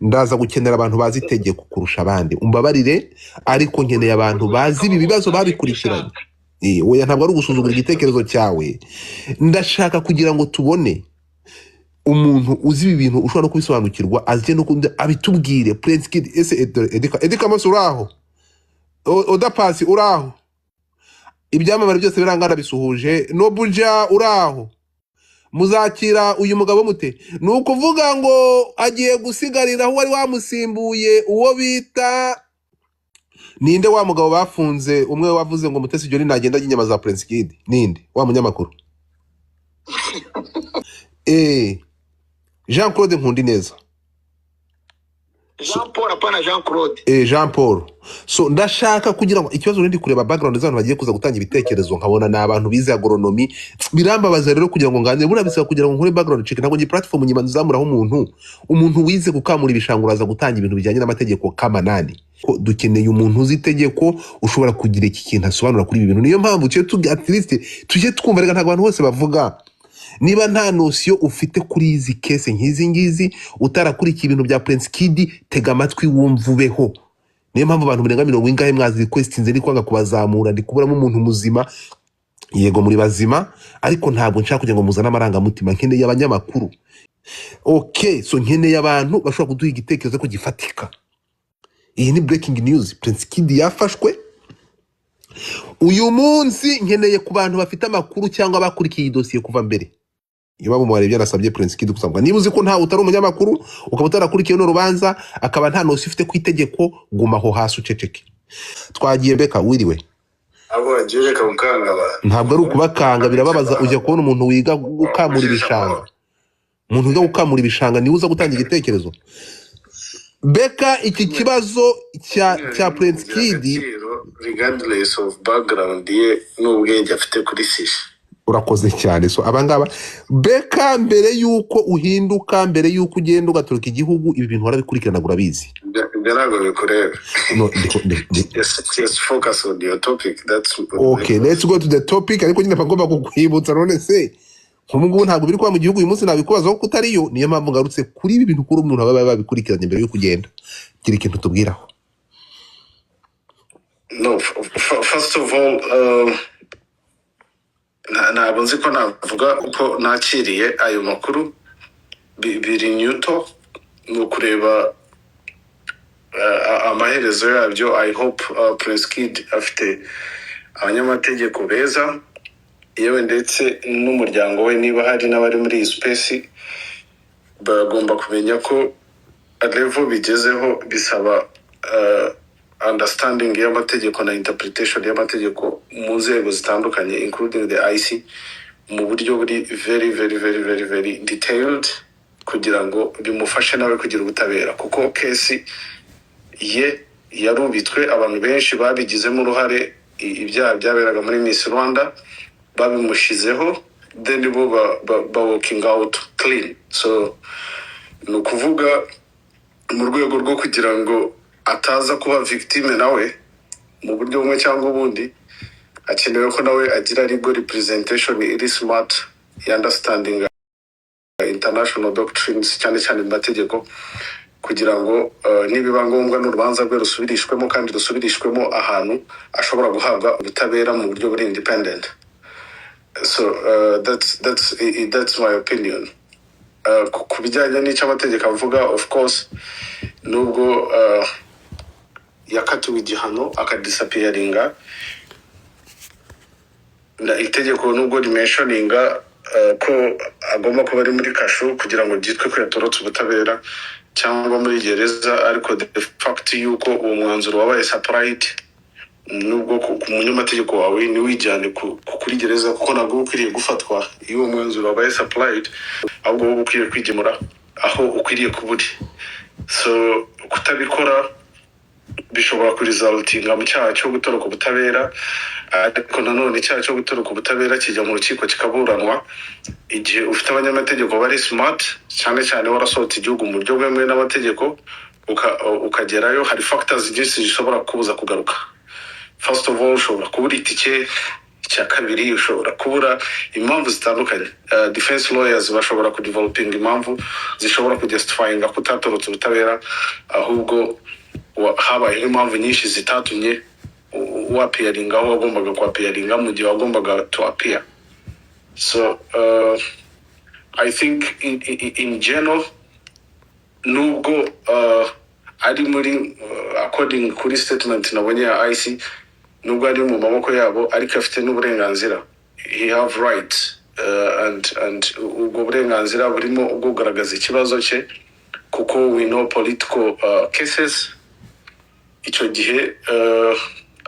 Ndaza gukenera abantu bazi itegeko kurusha abandi. Umbabarire, ariko nkeneye abantu bazi ibi bibazo, babikurikiranye. Oya, ntabwo ari ugusuzugura igitekerezo cyawe. Ndashaka kugira ngo tubone umuntu uzi ibi bintu, ushobora no kubisobanukirwa, azi no abitubwire. Prince Kid, ese Eddy Kamoso uraho? Oda Pasi uraho? Ibyamamare byose birangana bisuhuje. Nobuja uraho? Muzakira uyu mugabo mute? Ni ukuvuga ngo agiye gusigarira aho wari wamusimbuye, uwo bita ninde? Wa mugabo bafunze, umwe wavuze ngo Mutesi Jolly nagenda ajya inyama za Prince Kid, ninde wa munyamakuru? Jean Claude Nkundineza. Jean Paul, apana Jean Claude. Jean Paul. So ndashaka kugira ngo ikibazo, ndi kureba background z'abantu bagiye kuza gutanga ibitekerezo, nkabona ni abantu bize agronomy. Birambabaza rero kugira ngo nganire, buriya bisaba kugira ngo nkore background check. Ntabwo ngi platform nyuma nzamuraho umuntu wize gukamura ibishanga uraza gutanga ibintu bijyanye n'amategeko kamanani. Ko dukeneye umuntu uzi itegeko, ushobora kugira iki kintu asobanura kuri ibi bintu. Niyo mpamvu tujye at least tujye twumva. Reka, ntabwo abantu bose bavuga. Niba nta notion ufite kuri izi case nk'izi ngizi, utarakurikiye ibintu bya Prince Kid, tega amatwi wumva ubeho. Niyo mpamvu abantu murenga mirongo ingahe mwazi requestinze, ndi kwanga kubazamura, ndi kuburamo umuntu muzima. Yego, muri bazima, ariko ntabwo nshaka kugira ngo muzane amarangamutima. Nkeneye abanyamakuru, okay? So nkeneye abantu bashobora kuduha igitekerezo ko gifatika. Iyi ni breaking news: Prince Kid yafashwe uyu munsi. Nkeneye ku bantu bafite amakuru cyangwa bakurikiye iyi dosiye kuva mbere. Iyo baba umubare ibyo nasabye Prince Kid gusabwa, niba uzi ko ntawe utari umunyamakuru, ukaba utarakurikiye runo rubanza, akaba nta notion ufite ku itegeko, guma aho hasi uceceke. Twagiye. Beka, wiriwe? Abo wagiye reka gukanga abantu. Ntabwo ari ukubakanga, birababaza. Ujya kubona umuntu wiga gukamura ibishanga, umuntu wiga gukamura ibishanga niwe uza gutanga igitekerezo. Beka, iki kibazo cya Prince kugira Kid, agaciro regardless of background ye n'ubwenge afite kuri sujet. Urakoze cyane. So abangaba, Beka, mbere y'uko uhinduka, mbere y'uko ugenda ugatoroka igihugu, ibi bintu warabikurikiranaga, urabizi. Ibyo ntabwo bikureba. No, Just focus on your topic, that's okay, let's go to the topic. Ariko nyine ngomba kukwibutsa. None se nk'ubu ngubu ntabwo biri kuba mu gihugu uyu munsi, nabikubazaho ko utariyo. Niyo mpamvu ngarutse kuri ibi bintu, kuri umuntu aba babikurikiranye mbere yo kugenda. Gira ikintu tubwiraho. No, first of all, ntabwo nzi ko navuga uko nakiriye ayo makuru. Biri neutral, ni ukureba amaherezo yabyo. I hope Prince Kid afite abanyamategeko beza, yewe ndetse n'umuryango we, niba hari n'abari muri iyi space, bagomba kumenya ko level bigezeho bisaba understanding y'amategeko na interpretation y'amategeko mu nzego zitandukanye, including the IC, mu buryo buri very very very very very detailed, kugira ngo bimufashe nawe kugira ubutabera, kuko case ye yarubitswe. Abantu benshi babigizemo uruhare. Ibyaha byaberaga muri Miss Rwanda babimushizeho, then bo ba walking out clean. So ni ukuvuga mu rwego rwo kugira ngo ataza kuba victime nawe mu buryo bumwe cyangwa ubundi, hakenewe ko nawe agira legal representation iri smart, understanding international doctrines, cyane cyane mu mategeko, kugira ngo nibiba ngombwa n'urubanza rwe rusubirishwemo, kandi rusubirishwemo ahantu ashobora guhabwa ubutabera mu buryo buri independent. So that's my opinion. Ku bijyanye n'icyo amategeko avuga, of course, nubwo yakatiwe igihano akadisappearinga, na itegeko nubwo rimentioninga ko agomba kuba ari muri kasho kugira ngo byitwe ko yatorotse ubutabera cyangwa muri gereza, ariko the fact yuko uwo mwanzuro wabaye supplied, nubwo ku munyamategeko wawe ntiwijyane kuri gereza, kuko ntabwo uba ukwiriye gufatwa iyo uwo mwanzuro wabaye supplied, ahubwo wowe ukwiriye kwigemura aho ukwiriye kuba uri. So kutabikora bishobora kuresultinga mu cyaha cyo gutoroka ubutabera. Ariko nanone icyaha cyo gutoroka ubutabera kijya mu rukiko kikaburanwa igihe ufite abanyamategeko bari smart, cyane cyane warasohotse igihugu mu buryo bwemewe n'amategeko, ukagerayo. Hari factors nyinshi zishobora kukubuza kugaruka. First of all, ushobora kubura itike. Icya kabiri, ushobora kubura impamvu zitandukanye. Defense lawyers bashobora kudevelopinga impamvu zishobora kujustifyinga ko utatorotse ubutabera, ahubwo habayeho impamvu nyinshi zitatumye waappearinga aho wagombaga kuappearinga mu gihe wagombaga to appear. So I think in general, nubwo ari muri according kuri statement nabonye ya IC, nubwo ari mu maboko yabo, ariko afite n'uburenganzira. He have rights, and ubwo burenganzira burimo ubwo kugaragaza ikibazo cye, kuko we know political cases. Icyo gihe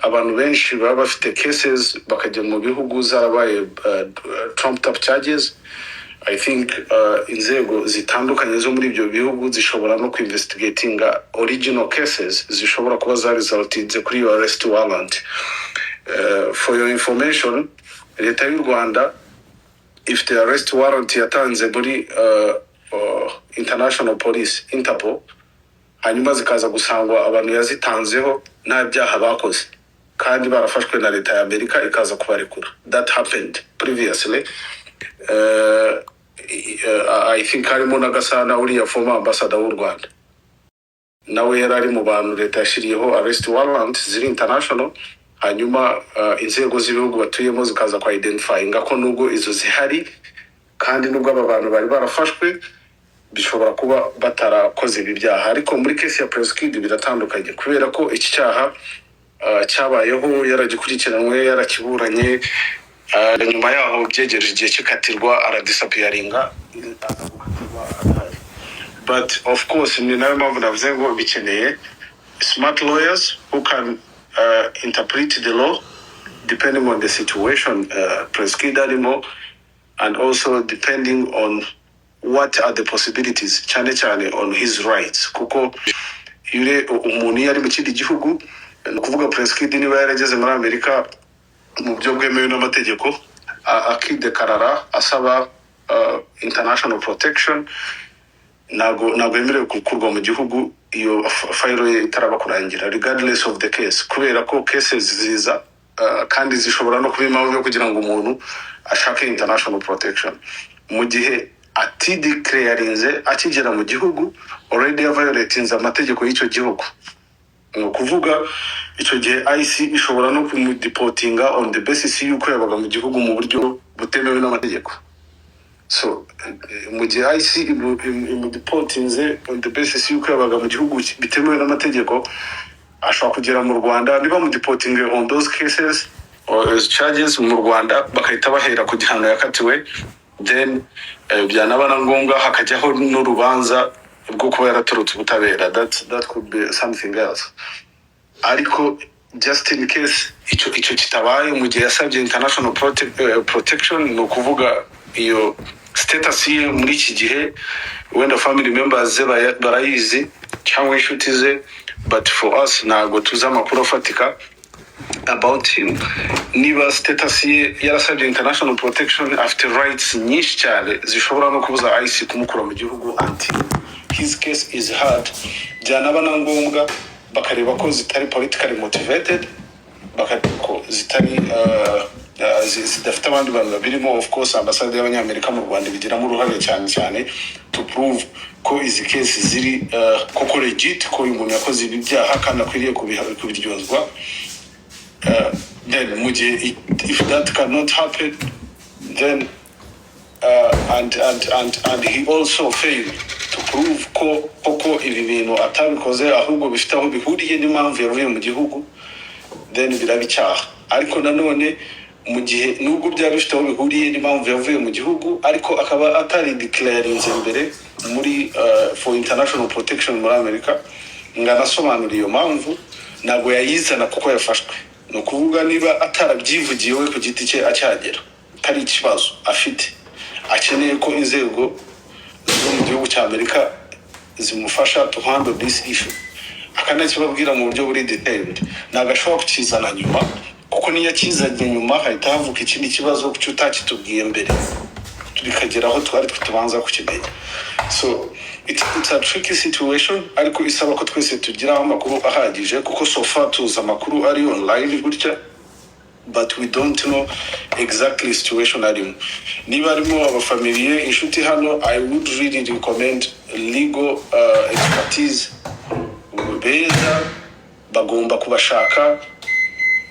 abantu benshi baba bafite cases bakajya mu bihugu zarabaye trumped up charges. I think inzego zitandukanye zo muri ibyo bihugu zishobora no kuinvestigatinga original cases zishobora kuba zaresultinze kuri iyo arrest warrant. For your information, leta y'u Rwanda ifite arrest warrant yatanze muri international police, Interpol, hanyuma zikaza gusangwa abantu yazitanzeho nta byaha bakoze kandi barafashwe na leta ya Amerika, ikaza kubarekura. That happened previously. I think harimo na Gasana, uriya former ambassador w'u Rwanda, nawe yari ari mu bantu leta yashyiriyeho arrest warrant ziri international, hanyuma inzego z'ibihugu batuyemo zikaza kwa identifyinga ko nubwo izo zihari kandi nubwo aba bantu bari barafashwe, bishobora kuba batarakoze ibi byaha. Ariko muri case ya Prince Kid biratandukanye, kubera ko iki cyaha cyabayeho yaragikurikiranwe, yarakiburanye, nyuma yaho byegereje igihe kikatirwa, aradisappearinga, aza gukatirwa adahari. But of course, ni nayo mpamvu navuze ngo bikeneye smart lawyers who can interpret the law depending on the situation Prince Kid arimo, and also depending on what are the possibilities, cyane cyane on his rights, kuko iyo umuntu iyo ari mu kindi gihugu, ni ukuvuga Prince Kid niba yarageze muri Amerika mu buryo bwemewe n'amategeko, akideclarara asaba international protection, ntabwo yemerewe gukurwa mu gihugu iyo file ye itaraba kurangira, regardless of the case, kubera ko cases ziza kandi zishobora no kuba impamvu yo kugira ngo umuntu ashake international protection. Mu gihe atideclarinze akigera mu gihugu, already yaviolatinze amategeko y'icyo gihugu. Ni ukuvuga icyo gihe IC ishobora no kumudeportinga on the basis y'uko yabaga mu gihugu mu buryo butemewe n'amategeko. So mu gihe IC imudeportinze on the basis y'uko yabaga mu gihugu bitemewe n'amategeko, ashobora kugera mu Rwanda, niba mudeportinge on those cases or those charges mu Rwanda, bagahita bahera ku gihano yakatiwe, then byanaba na ngombwa hakajyaho n'urubanza rwo kuba yaratorotse ubutabera. That could be something else. Ariko just in case icyo kitabaye, mu gihe yasabye international protection, ni ukuvuga iyo status ye muri iki gihe, wenda family members ze barayizi cyangwa inshuti ze, but for us ntabwo tuzi amakuru afatika about him. Niba status ye yarasabye international protection, afite rights nyinshi cyane zishobora no kubuza IC kumukura mu gihugu until his case is heard. Byanaba na ngombwa bakareba ko zitari politically motivated, bakareba ko zitari zidafite abandi bantu babirimo. Of course, ambasade y'Abanyamerika mu Rwanda ibigiramo uruhare cyane cyane to prove ko izi case ziri koko legit, ko uyu muntu yakoze ibi byaha kandi akwiriye kubiryozwa. Then mu gihe if that cannot happen, then and he also failed to prove ko koko ibi bintu atabikoze, ahubwo bifite aho bihuriye n'impamvu yavuye mu gihugu, then biraba icyaha. Ariko nanone mu gihe nubwo byaba bifite aho bihuriye n'impamvu yavuye mu gihugu, ariko akaba atari declarinze mbere muri for international protection muri Amerika ngo anasobanure iyo mpamvu, ntabwo yayizana kuko yafashwe. Ni ukuvuga niba atarabyivugiye we ku giti cye acyagera ko ari ikibazo afite, akeneye ko inzego zo mu gihugu cya Amerika zimufasha to handle this issue, akanakibabwira mu buryo buri detailed, ntabwo ashobora kukizana nyuma, kuko niyo akizanye nyuma hahita havuka ikindi kibazo kuki utakitubwiye mbere, bikagera aho twari tubanza kukimenya. So it's a tricky situation, ariko isaba ko twese tugiraho amakuru ahagije, kuko so far tuzi amakuru ari online gutya. But we don't know exactly situation arimo, niba arimo abafamiliye, inshuti hano. I would really recommend legal expertise beza, bagomba kubashaka,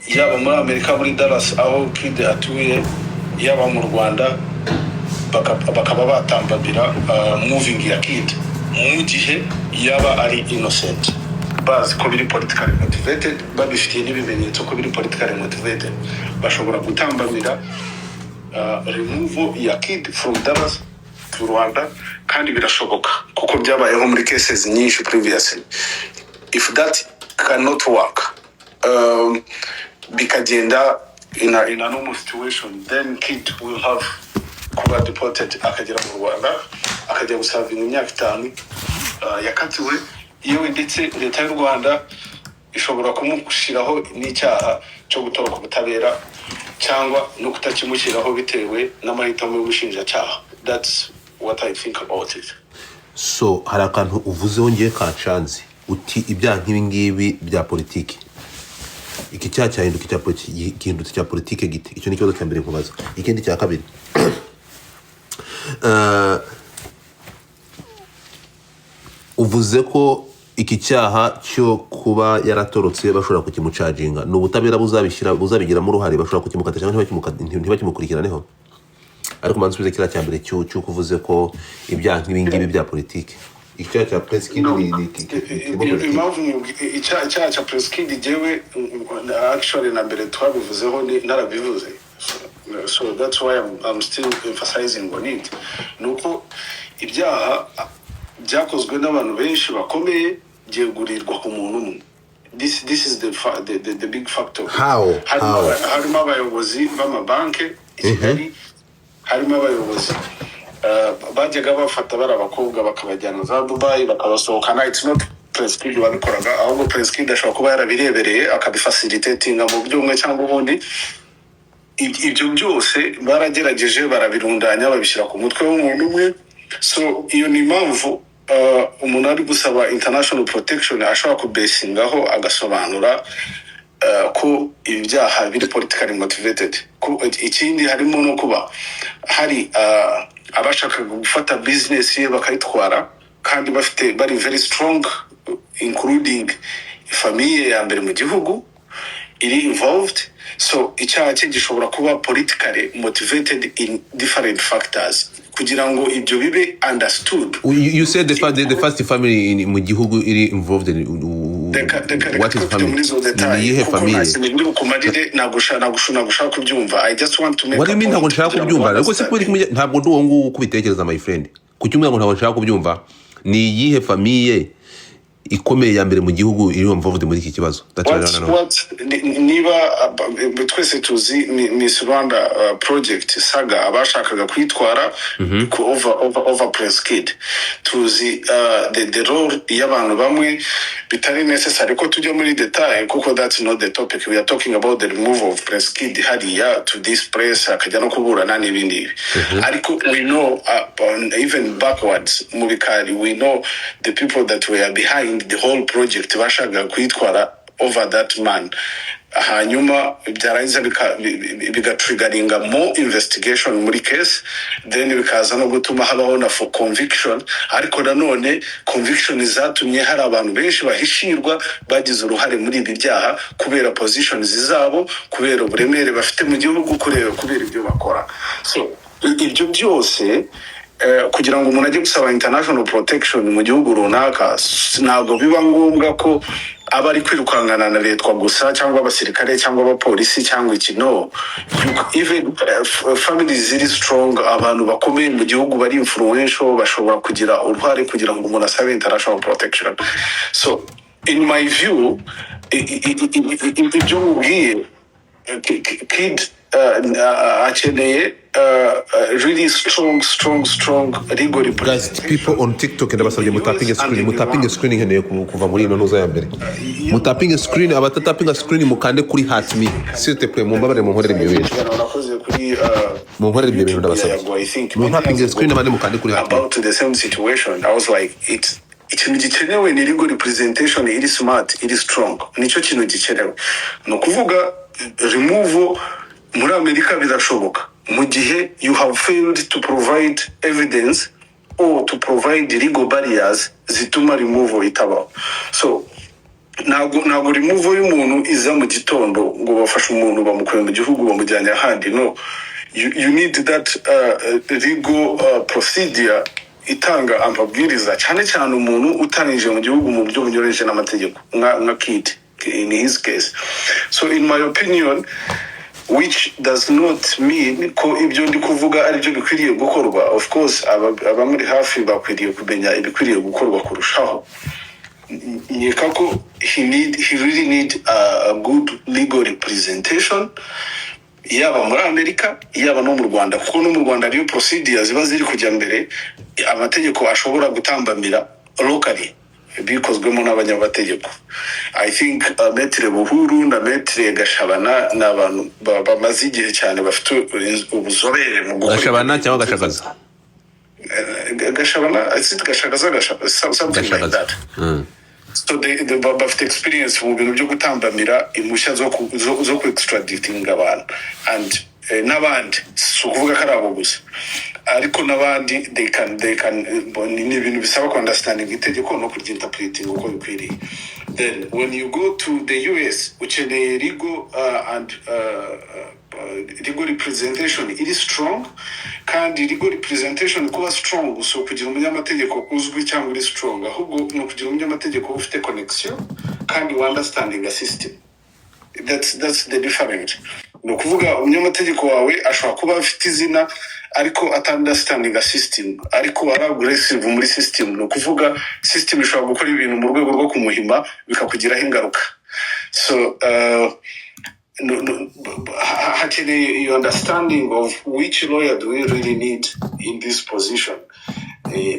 yaba muri Amerika, muri Dallas aho Kid atuye, yaba mu Rwanda, bakaba batambamira moving ya Kid mu gihe yaba ari innocent, bazi ko biri politically motivated, babifitiye n'ibimenyetso ko biri politically motivated. Bashobora gutambamira removal ya Kid from Dallas to Rwanda, kandi birashoboka kuko byabayeho muri cases nyinshi previously. If that cannot work, bikagenda in a normal situation, then Kid will have kuba deported, akagera mu Rwanda, akajya guservinga imyaka 5 yakatiwe. Yewe, ndetse leta y'u Rwanda ishobora kumushyiraho n'icyaha cyo gutoroka ubutabera, cyangwa no kutakimushyiraho bitewe n'amahitamo y'ubushinjacyaha. That's what I think about it. So hari akantu uvuzeho ngiye kanshanze, uti ibyaha nk'ibi ngibi bya politiki, iki cyaha cyahinduka icya politiki, gihindutse icya politiki gite? Icyo ni ikibazo cya mbere nkubaza. Ikindi cya kabiri, uvuze ko iki cyaha cyo kuba yaratorotse bashobora kukimucharginga. Ni ubutabera buzabishyira, buzabigiramo uruhare. Bashobora kukimukata cyangwa ntibakimukurikiranyeho. Ariko manza usubize kiriya cya mbere cy'uko uvuze ko ibyaha nk'ibi ngibi bya politiki, icyaha cya Prince Kid No. ni kirimo politiki. Impamvu icyaha cya Prince Kid, jyewe actually na mbere twabivuzeho, narabivuze, so that's why I'm still emphasizing on it, ni uko ibyaha byakozwe n'abantu benshi bakomeye byegurirwa ku muntu umwe. This is the big factor. How? Harimo How? Harimo abayobozi b'amabanki i Kigali, harimo abayobozi bajyaga bafata bari abakobwa bakabajyana za Dubayi, bakabasohokana. It's not Prince Kid wabikoraga, ahubwo Prince Kid ashobora kuba yarabirebereye, akabifacilitatinga mu buryo bumwe cyangwa ubundi. Ibyo byose baragerageje barabirundanya, babishyira ku mutwe w'umuntu umwe. So iyo ni impamvu umuntu ari gusaba international protection ashobora kubasingaho, agasobanura ko ibyaha biri politically motivated. Ikindi harimo no kuba hari abashakaga gufata business ye bakayitwara, kandi bafite, bari very strong, including famille ya mbere mu gihugu iri involved. So icyaha cye gishobora kuba politically motivated in different factors, kugira ngo ibyo bibe understood. You said the first family mu gihugu iri involved in Reka what is tujye family? Muri izo Ni detail, iyihe kuko nta famille? kintu biri bukumarire. Ntabwo ushaka kubyumva. I just want to make What do a you mean, ntabwo point nshaka kugira ngo kubyumva? Ariko se kubera understand. iki ntabwo ndi uwo nguwo uko ubitekereza, my friend? Kuki umbwira ngo ntabwo nshaka kubyumva? Ni iyihe famille ikomeye ya mbere mu gihugu iri involved muri iki kibazo? That's what I wanna know. Niba twese tuzi Miss Rwanda project saga, abashakaga kuyitwara over Prince Kid, tuzi the role y'abantu bamwe. Bitari necessary ko tujya muri detail, kuko that's not the topic. We are talking about the removal of Prince Kid hariya to this place, akajya no kuburana n'ibindi. Ariko we know, even backwards mu bikari, we know the people that were behind the whole project bashakaga kuyitwara over that man. Hanyuma byarangiza bigatriggeringa more investigation muri case, then bikaza no gutuma habaho na for conviction. Ariko nanone conviction zatumye hari abantu benshi bahishirwa bagize uruhare muri ibi byaha, kubera positions zabo, kubera uburemere bafite mu gihugu, kubera ibyo bakora. So ibyo byose, kugira ngo umuntu ajye gusaba international protection mu gihugu runaka, ntabwo biba ngombwa ko aba ari kwirukankana na leta gusa, cyangwa abasirikare, cyangwa abapolisi, cyangwa iki. No, even families ziri strong, abantu bakomeye mu gihugu bari influential, bashobora kugira uruhare kugira ngo umuntu asabe international protection. So in my view, ibyo mubwiye, Kid akeneye really strong, strong, strong legal Guys, representation people on TikTok, ndabasabye in the mutapinge US and screen. in Mutapinge Rwanda. screen. Nkeneye kuva muri ino ntuza ya mbere. Mutapinge screen. Abatatapinga screen, mukande kuri heart me, s'il te plaît. Mumbabarire, munkorere ibyo bintu. Ikiganiro nakoze kuri Munkorere ibyo bintu, YouTube ya ndabasabye. Yago, I think many Muntapinge years screen, ago, abandi mukande kuri heart me. about the same situation. I was like, it's ikintu gikenewe ni legal representation iri smart, iri strong. Nicyo kintu gikenewe. Ni ukuvuga Removal muri Amerika birashoboka mu gihe you have failed to provide evidence or to provide legal barriers zituma removal itabaho. So ntabwo removal y'umuntu iza mu gitondo ngo bafashe umuntu, bamukuye mu gihugu, bamujyanye ahandi. No, you need that legal procedure itanga amabwiriza, cyane cyane umuntu utarinjiye mu gihugu mu buryo bunyuranyije n'amategeko nka Kid in his case. So in my opinion, which does not mean ko ibyo ndi kuvuga ari byo bikwiriye gukorwa, of course abamuri hafi bakwiriye kumenya ibikwiriye gukorwa kurushaho, nkeka ko he really need a good legal representation, yaba muri Amerika, yaba no mu Rwanda, kuko no mu Rwanda hariyo procedure ziba ziri kujya mbere, amategeko ashobora gutambamira locally bikozwemo n'abanyamategeko. I think Maître Buhuru na Maître Gashabana ni abantu bamaze igihe cyane, bafite ubuzobere mu gukora ibyo Gashabana bintu. cyangwa Gashagaza? Gashabana, is it Gashagaza, something like Gashagaza. that. So bafite experience mu bintu byo gutambamira impushya zo ku extraditing abantu and n'abandi. Si ukuvuga ko ari abo gusa, ariko n'abandi they can ni ibintu bisaba ku understanding itegeko no kuryinterpreting uko bikwiriye. Then when you go to the US, ukeneye legal and legal representation iri strong. Kandi legal representation kuba strong si ukugira umunyamategeko uzwi cyangwa uri strong, ahubwo ni ukugira umunyamategeko ufite connection kandi wa understanding a system. That's the difference. Ni ukuvuga umunyamategeko wawe ashobora kuba afite izina ariko ata understanding a system, ariko ari aggressive muri system. Ni ukuvuga system ishobora gukora ibintu mu rwego rwo kumuhima, bikakugiraho ingaruka. So no, hakeneye iyo understanding of which lawyer do we really need in this position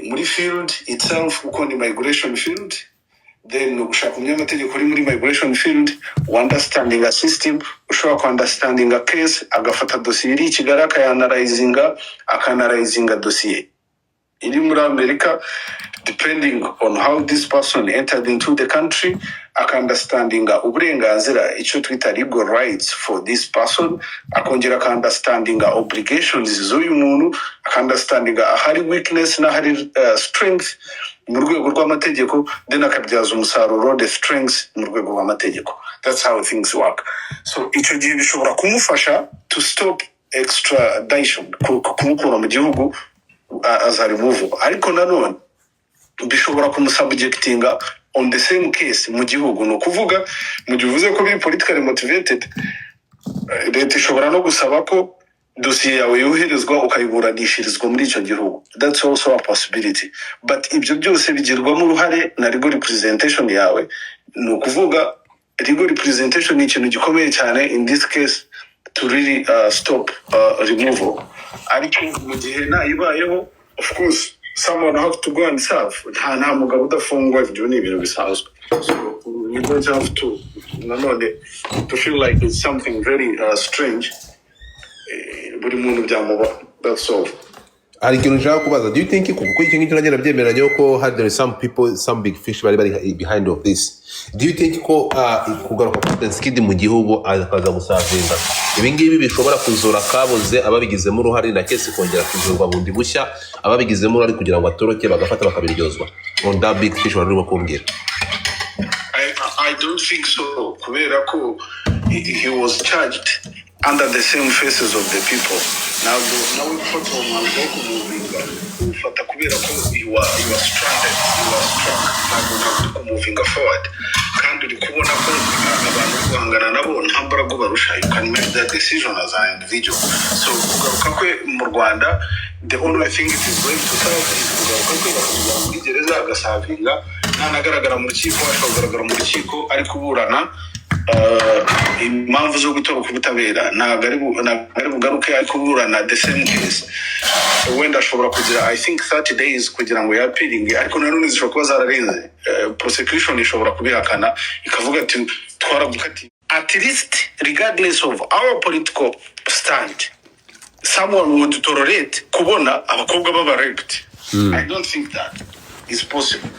muri field itself, kuko ni migration field. Then ni ugushaka umunyamategeko uri muri migration field wa understanding a system, ushobora ku understanding a case, agafata dosiye iri i Kigali akayanarayizinga, akanarayizinga dosiye iri muri Amerika, depending on how this person entered into the country, akaunderstandinga uburenganzira, icyo twita legal rights for this person, akongera akaunderstandinga obligations z'uyu muntu, akaunderstandinga ahari weakness n'ahari strength mu rwego rw'amategeko, then akabyaza umusaruro the strengths mu rwego rw'amategeko. That's how things work. So icyo gihe bishobora kumufasha to stop extradition, kumukura mu gihugu as a removal. Ariko nanone bishobora kumusubjectinga on the same case mu gihugu. Ni ukuvuga mu gihe uvuze ko biri politically motivated, leta ishobora no gusaba ko dosiye yawe yoherezwa ukayiburanishirizwa muri icyo gihugu. That's also a possibility, but ibyo byose bigirwamo uruhare na legal representation yawe. Ni ukuvuga legal representation ni ikintu gikomeye cyane in this case to really stop removal. Ariko mu gihe ntayibayeho, of course someone have to go and serve. Nta mugabo udafungwa, ibyo ni ibintu bisanzwe. So you don't have to nanone to feel like it's something very strange. Buri muntu byamubaho, that's all. Hari ikintu nshaka kubaza. Do you think, kuko icyo ngicyo nanjye nabyemeranya ko hari, there is some people, some big fish bari behind of this, do you think ko kugaruka kwa Prince Kid mu gihugu akaza gusavinga ibi ngibi bishobora kuzura kabuze ababigizemo uruhare, na case kongera kuzurwa bundi bushya, ababigizemo uruhare kugira ngo atoroke bagafata bakabiryozwa, on that big fish wari urimo kumbwira? I don't think so, kubera ko he was charged under the same faces of the people. Ntabwo nawe gufata uwo mwanzuro wo kumuvinga uwufata kubera ko you are stranded, you are struck. Ntabwo uri kumuvinga forward kandi uri kubona ko abantu uri guhangana nabo nta mbaraga ubarusha. You can make that decision as an individual. So kugaruka kwe mu Rwanda, the only thing it is going to serve is kugaruka kwe bakamujyana muri gereza agasavinga, ntanagaragara mu rukiko. Ashobora kugaragara mu rukiko ari kuburana impamvu zo gutoroka ubutabera. Ntabwo ari bugaruke ari kuburana the same case. Wenda ashobora kugira, I think, 30 days kugira ngo yapiringe, ariko nanone zishobora kuba zararenze. Prosecution ishobora kubihakana ikavuga ati twaragukatiye. At least, regardless of our political stand, someone would tolerate kubona abakobwa baba raped? I don't think that is possible.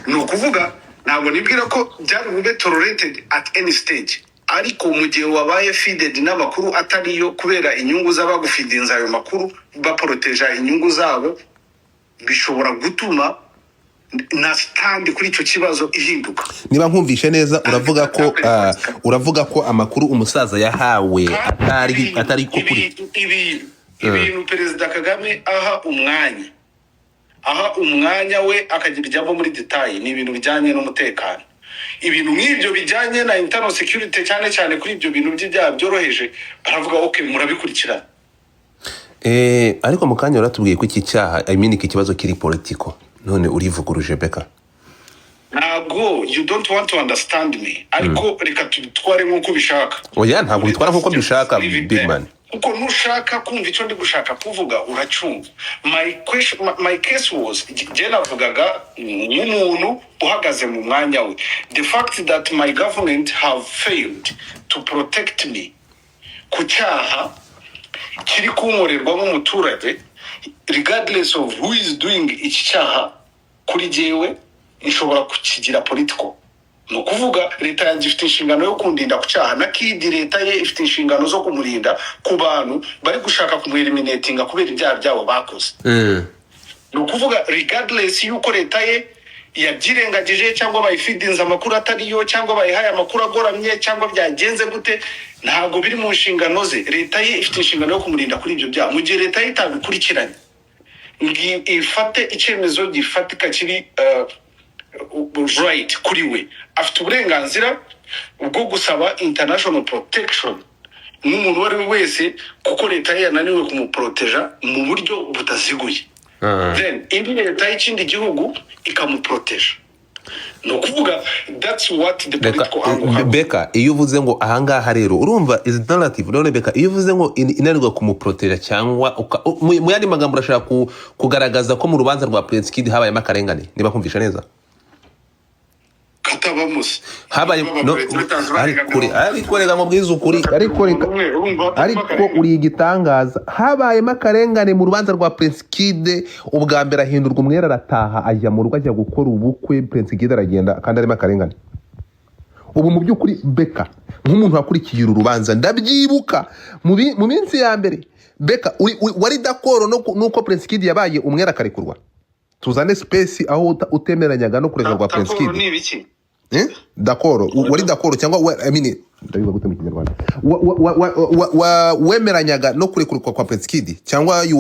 Ni ukuvuga ntabwo nibwira ko byari bube tolerated at any stage, either Ariko mu gihe wabaye feeded n'amakuru atariyo kubera inyungu z'abagufidinze ayo makuru, baporoteja inyungu zabo, bishobora gutuma na stand kuri icyo kibazo ihinduka. Niba nkumvishe neza, uravuga ko amakuru umusaza yahawe atari ko kuri. Ibintu Perezida Kagame aha umwanya we akagira ijambo muri détail ni ibintu bijyanye n'umutekano, ibintu nk'ibyo bijyanye na internal security, cyane cyane kuri ibyo bintu by'ibyaha byoroheje baravuga: "Ok, murabikurikirana." Ariko mu kanya uratubwiye ko iki cyaha, I mean, iki kibazo kiri political, none urivuguruje, Beka. Ntabwo, you don't want to understand me, ariko reka tubitware nk'uko ubishaka. Oya, ntabwo bitwara nk'uko mbishaka, Leave it big there. man. Kuko nushaka kumva icyo ndi gushaka kuvuga uracyumva. My question, my case was, jye navugaga nk'umuntu uhagaze mu mwanya we, the fact that my government have failed to protect me ku cyaha kiri kunkorerwamo umuturage, regardless of who is doing iki cyaha, kuri jyewe nshobora kukigira political. Ni ukuvuga leta yanjye ifite inshingano yo kundinda ku cyaha, na Kidi leta ye ifite inshingano zo kumurinda ku bantu bari gushaka kumueliminatinga kubera ibyaha byabo bakoze. Ni ukuvuga regardless y'uko leta ye yabyirengagije, cyangwa bayifidinze amakuru atariyo, cyangwa bayihaye amakuru agoramye, cyangwa byagenze gute, ntabwo biri mu nshingano ze. Leta ye ifite inshingano yo kumurinda kuri ibyo byaha. Mu gihe leta ye itabikurikiranye ngo ifate icyemezo gifatika kiri right kuri we, afite uburenganzira bwo gusaba international protection nk'umuntu uwo ari we wese, kuko leta ye yananiwe kumuporoteja mu buryo butaziguye. Then indi leta y'ikindi gihugu ikamuproteja. Ni ukuvuga that's what the Reka political angle have. Beka, iyo uvuze ngo ahangaha rero urumva is narrative. None Beka, iyo uvuze ngo inanirwa kumuprotera cyangwa mu yandi magambo urashaka kugaragaza ko mu rubanza rwa Prince Kid habayemo akarengane, niba kumvisha neza? Katabamo se? Habaye Niba no abapresidents ariko barenganura ariko reka mubwize ukuri, ariko reka umwe, urumva hatarimo ariko akarengane. Uri igitangaza. Habayemo akarengane mu rubanza rwa Prince Kid. Ubwa mbere ahindurwa umwere, arataha, ajya mu rugo, ajya gukora ubukwe. Prince Kid aragenda kandi arimo akarengane. Ubu mu by'ukuri, Beka, nk'umuntu wakurikiye uru rubanza, ndabyibuka mu minsi ya mbere, Beka, wari d'accord nuko Prince Kid yabaye umwere akarekurwa? Tuzane space aho utemeranyaga no kurekurwa Prince D'accord Kid. ni ibiki? Eh? D'accord, wari d'accord cyangwa I mean, ndabivuga gute mu Kinyarwanda? Wemeranyaga no kurekurwa kwa Prince Kid, cyangwa you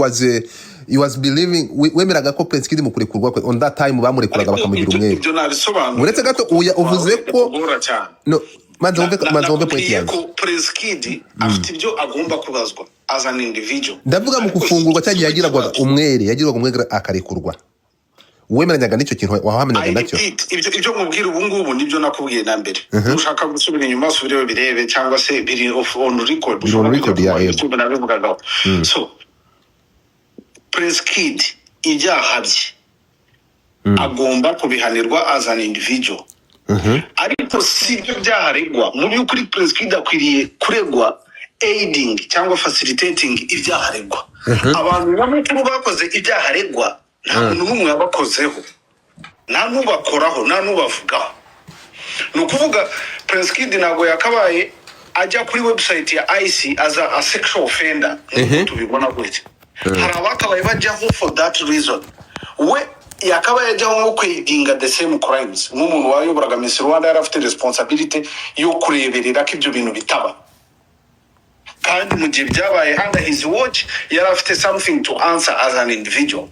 was believing, wemeraga ko Prince Kid mu kurekurwa kwe on that time bamurekuraga Ariko bakamugira ibyo umwere? Ibyo nabisobanuye. Uretse gato, uya uvuze ko Bitugora cyane. No, manza wumve, manza wumve point Nakubwiye yanjye. ko Prince Kid afite ibyo agomba kubazwa as an individual. Ndavuga mu Ariko gufungurwa cyagiye si yagirwaga ikibazo. umwere, yagirwaga umwere akarekurwa. Wemeranyaga n'icyo kintu? Wahamenyaga I nacyo? repeat, ibyo nkubwira ubu ngubu nibyo nakubwiye na mbere. Nushaka gusubira inyuma usubireyo birebe, cyangwa se biri on record. Biri on Ushobora kujya record ya ku yego. YouTube nabivugagaho. So Prince Kid ibyaha bye agomba kubihanirwa as an individual, ariko si ibyo byaha aregwa. Mu by'ukuri Prince Kid akwiriye kuregwa aiding cyangwa facilitating ibyaha aregwa. Abantu nyamukuru bakoze ibyaha aregwa, nta muntu n'umwe wabakozeho, nta n'ubakoraho, nta n'ubavugaho. Ni ukuvuga Prince Kid ntabwo yakabaye ajya kuri website ya ICE as a sexual offender nk'uko tubibona gutya. Hari abakabaye bajyaho for that reason. We yakabaye ajyaho nko kwaidinga the same crimes, nk'umuntu wayoboraga Miss Rwanda yari afite responsibility yo kureberera ko ibyo bintu bitaba, kandi mu gihe byabaye under his watch yari afite something to answer as an individual.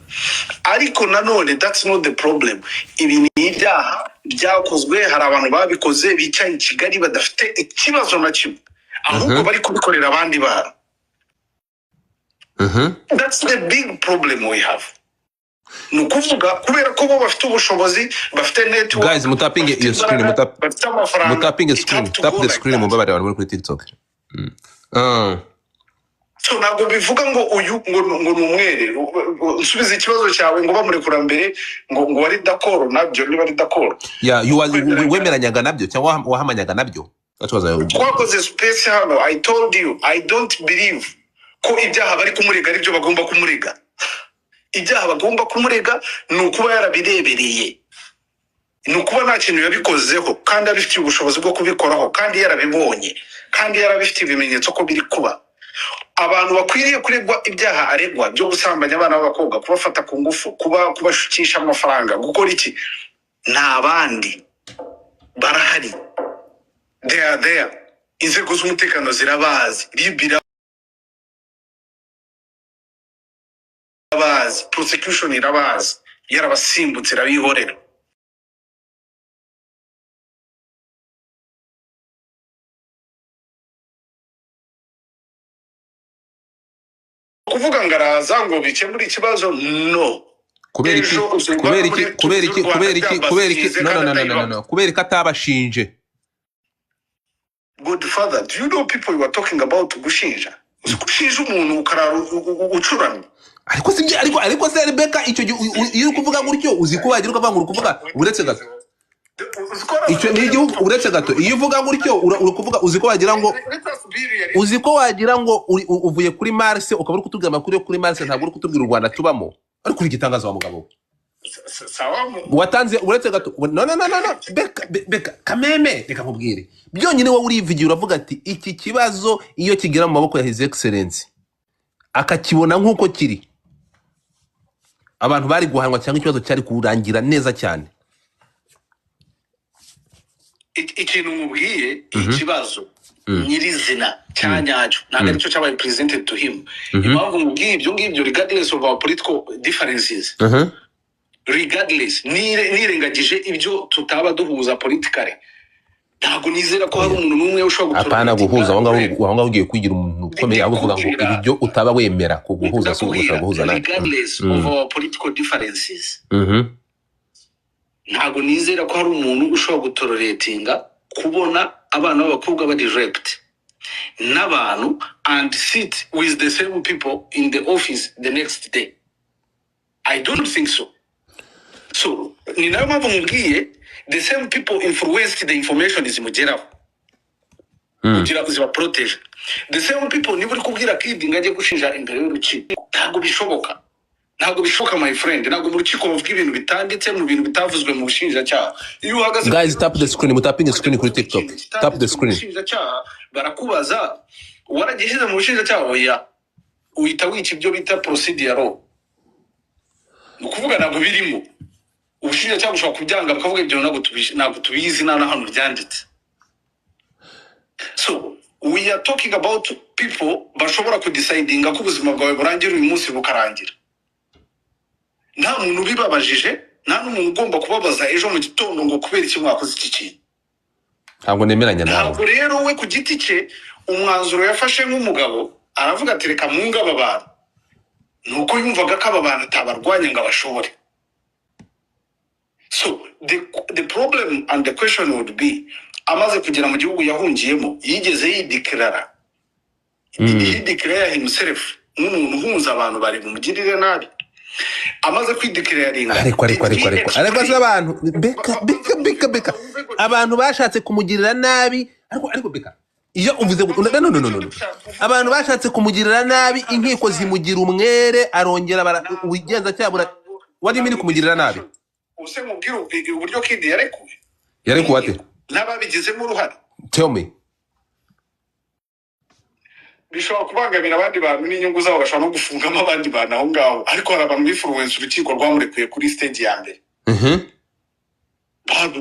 Ariko nanone that's not the problem. Ibi ni ibyaha byakozwe, hari abantu babikoze bicaye i Kigali badafite ikibazo na kimwe, ahubwo bari kubikorera abandi bantu. That's the big problem we have. Ni ukuvuga kubera ko bo bafite ubushobozi, bafite network, Guys, mutapinge bafite iyo screen. imbaraga, bafite amafaranga, mutapinge it screen. have to Tap go the like screen. that. Mumbabarire abantu muri kuri TikTok. So ntabwo bivuga ngo uyu ngo ni umwere. Nsubiza ikibazo cyawe ngo bamurekura mbere ngo wari d'accord nabyo, niba ari d'accord. Yeah, you was wemeranyaga nabyo cyangwa wahamanyaga nabyo? That was a Twakoze space hano, I told you I don't believe ko ibyaha bari kumurega aribyo bagomba kumurega. Ibyaha bagomba kumurega ni ukuba yarabirebereye. Ni ukuba nta kintu yabikozeho kandi abifitiye ubushobozi bwo kubikoraho, kandi yarabibonye, kandi yarabifitiye ibimenyetso ko biri kuba. Abantu bakwiriye kuregwa ibyaha aregwa byo gusambanya abana b'abakobwa, kubafata ku ngufu, kuba kubashukisha amafaranga, gukora iki, ni abandi barahari. They are there. Inzego z'umutekano zirabazi, RIB irabazi, prosecution irabazi, yarabasimbutse irabihorera. Kuvuga ngo araza ngo bikemure ikibazo, no. Kubera iki? Ejo uzumva Kubera iki? muri Kubera Tour iki? du Rwanda Kubera iki? Kubera iki? byambasize No, no, kandi no, no, no, no, atayibamo. no. Kubera ko atabashinje? Godfather, do you know people you are talking about? Gushinja, uzi gushinja umuntu ukarara ucuramye. Ariko si byo, ariko se Rebecca, icyo gihe iyo uri kuvuga gutyo, uzi ko wagira ukavuga ngo uri kuvuga, uretse gato. Uzi ko hari Icyo abantu ni bajya igihugu, uretse gato, iyo uvuga gutyo uri kuvuga, uzi ko wagira ngo Let us be realistic. uzi ko wagira ngo uvuye kuri Mars, ukaba uri kutubwira amakuru yo kuri Mars, ntabwo uri kutubwira u Rwanda tubamo. Ariko uri igitangaza wa mugabo we. Sawa Watanze, uretse gato, no, no, no, no, no. Beka, Beka kameme, reka nkubwire, byonyine wowe urivugira uravuga ati iki kibazo iyo kigera mu maboko ya His Excellence akakibona nk'uko kiri, abantu bari guhanwa cyangwa ikibazo cyari kurangira neza cyane. Ikintu nkubwiye, ikibazo nyirizina cya nyacyo ntabwo aricyo cyabaye presented to him. Impamvu nkubwiye ibyo ngibyo, regardless of our political differences, regardless, nirengagije ibyo tutaba duhuza politically, ntabwo nizera ko hari Oya. umuntu n'umwe ushobora Apana gutoleratinga guhuza aho ngaho. rape. Aho ngaho ugiye kwigira umuntu ukomeye, aho uvuga ngo Ndikubwira, ibyo utaba wemera ku guhuza si ugushobora ndakubwira, guhuza nawe. regardless of our political differences, ntabwo nizera ko hari umuntu ushobora gutoleratinga kubona abana b'abakobwa bari raped n'abantu and sit with the same people in the office the next day. I don't think so. So ni nayo mpamvu mubwiye, the same people influenced the information zimugeraho kugira ziba protege. The same people, niba uri kubwira Kid ngo ajye gushinja imbere y'urukiko, ntabwo bishoboka, ntabwo bishoboka, my friend. Ntabwo mu rukiko bavuga ibintu bitanditse mu bintu bitavuzwe mu bushinjacyaha. Iyo uhagaze Guys, imbere tap the y'urukiko screen, mutapinge ukajya screen kuri kuvuga TikTok, ikintu tap the kitanditswe mu screen. bushinjacyaha, barakubaza waragishyize mu bushinjacyaha? Oya. Uhita wica ibyo bita procedure law. Ni ukuvuga ntabwo birimo. Ubushinjacyaha bushobora kubyanga, bakavuga ibyo ntabwo tubizi, nta na hano byanditse. So we are talking about people bashobora kudecidinga ko ubuzima bwawe burangira uyu munsi, bukarangira nta muntu ubibabajije, nta n'umuntu ugomba kubabaza ejo mu gitondo ngo kubera iki mwakoze iki kintu. Ntabwo nemeranya nawe. Ntabwo rero we ku giti cye umwanzuro yafashe nk'umugabo, aravuga ati reka mwunge aba bantu, ni uko yumvaga ko aba bantu atabarwanya ngo abashobore. So the problem and the question would be, amaze kugera mu gihugu yahungiyemo, yigeze yideclara? Did he declare himself nk'umuntu uhunze abantu bari bumugirire nabi? Amaze kwideclaringa, Ariko ariko did ariko he ariko ariko se explain? Abantu, Beka, Beka, Beka, Beka, abantu bashatse kumugirira nabi, ariko Beka, iyo uvuze no, no, no, no, no. Abantu bashatse kumugirira nabi, inkiko zimugira umwere, arongera ubugenzacyaha wari uri kumugirira nabi. Ubuse mubwire uburyo Kid yarekuwe Yarekuwe ate? n'inkiko n'ababigizemo uruhare. Tell me. Bishobora kubangamira abandi bantu n'inyungu zabo, bashobora no gufungamo abandi bantu aho ngaho, ariko hari abantu b'influence urukiko rwamurekuye kuri stage ya mbere.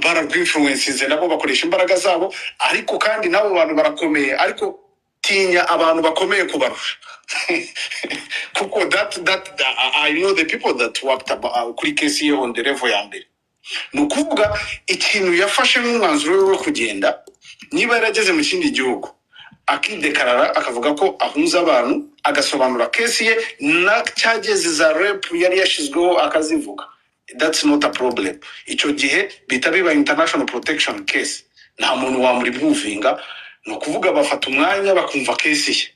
Bararwinfluencinze nabo bakoresha imbaraga zabo, ariko kandi n'abo bantu barakomeye, ariko tinya abantu bakomeye kubarusha, kuko that I know the people that worked kuri case ye on the level ya mbere. Ni ukuvuga ikintu yafashe nk'umwanzuro we wo kugenda, niba yarageze mu kindi gihugu akidekarara, akavuga ko ahunze abantu, agasobanura case ye na cyageze za rape yari yashyizweho akazivuga, that's not a problem. Icyo gihe bihita biba international protection case, nta muntu wamurimuvinga. Ni ukuvuga bafata umwanya bakumva case ye.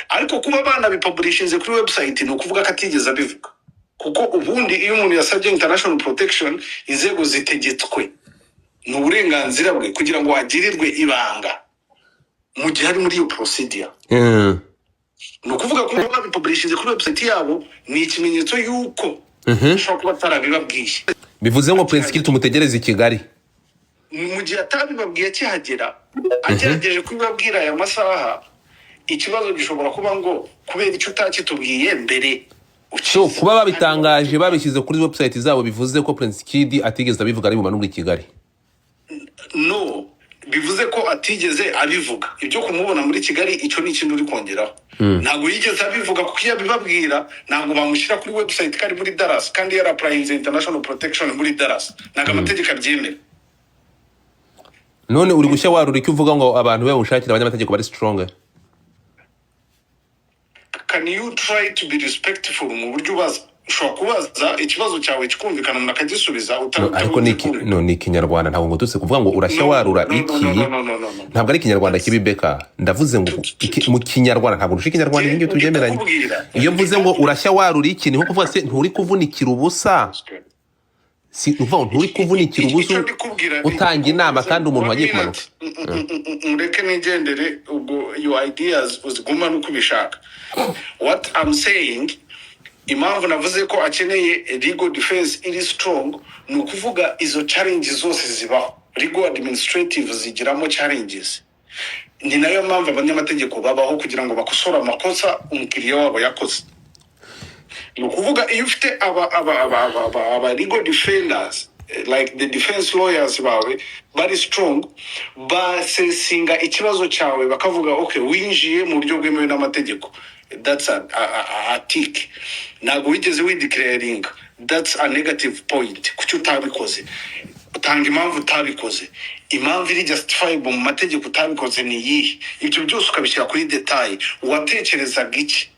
Ariko kuba banabipublishinze kuri website, ni ukuvuga ko atigeze abivuga, kuko ubundi iyo umuntu yasabye international protection, inzego zitegetswe, ni uburenganzira bwe kugira ngo agirirwe ibanga mu gihe ari muri iyo procedure. Ni ukuvuga ko babipublishinze kuri website yabo ni ikimenyetso y'uko ashobora kuba atarabibabwiye. Bivuze ngo Prince Kid Akihagera, tumutegereze i Kigali. Mu gihe atabibabwiye akihagera, agerageje kubibabwira aya masaha, ikibazo gishobora kuba ngo kubera icyo utakitubwiye mbere So ukizi. Kuba babitangaje, babishyize kuri website zabo, bivuze ko Prince Kid atigeze abivuga ari bumanurwe i Kigali? No, bivuze ko atigeze abivuga. Ibyo kumubona muri Kigali, icyo ni ikintu uri kongeraho. Ntabwo yigeze abivuga, kuko iyo abibabwira ntabwo bamushyira kuri website ko ari muri Dallas kandi yara-applyinze international protection muri Dallas. Ntabwo amategeko abyemera. None uri gushya warura icyo uvuga ngo abantu be bamushakira abanyamategeko bari strong. Can you try to be respectful mu buryo ubaza? Ushobora kubaza ikibazo cyawe kikumvikana, umuntu akagisubiza. No, ariko ni iki? Utabuze. No, ni ikinyarwanda. Ntabwo ngo tutse kuvuga ngo urashya No, warura no, no, iki. no, no, no, no, no, no. Ntabwo ari ikinyarwanda kibi, Beka. Ndavuze ngo mu kinyarwanda, ntabwo ndusha ikinyarwanda, ibi ngibi tubyemeranye. Ndikukubwira. Iyo mvuze ngo urashya warura iki, ni nko kuvuga se nturi kuvunikira ubusa, si uvuga ngo nturi kuvunikira ubusa Icyo ndikubwira ni utanga inama kandi umuntu One wagiye minute. kumanuka. Mureke nigendere. Ubwo your ideas uzigumane uko ubishaka. What I'm saying, impamvu navuze ko akeneye legal defense iri strong, ni ukuvuga izo challenges zose zibaho, legal administrative zigiramo challenges. Ni nayo mpamvu abanyamategeko babaho, kugira ngo bakosore amakosa umukiriya wabo yakoze. Ni ukuvuga iyo ufite aba legal defenders, like the defense lawyers bawe bari strong, basesinga ikibazo cyawe bakavuga: "Okay, winjiye mu buryo bwemewe n'amategeko, that's a tick. Ntabwo wigeze wideclaringa, that's a negative point. Kuki utabikoze? Utanga impamvu utabikoze, impamvu iri justifiable mu mategeko utabikoze ni iyihe?" Ibyo byose ukabishyira kuri detail. Watekerezaga iki?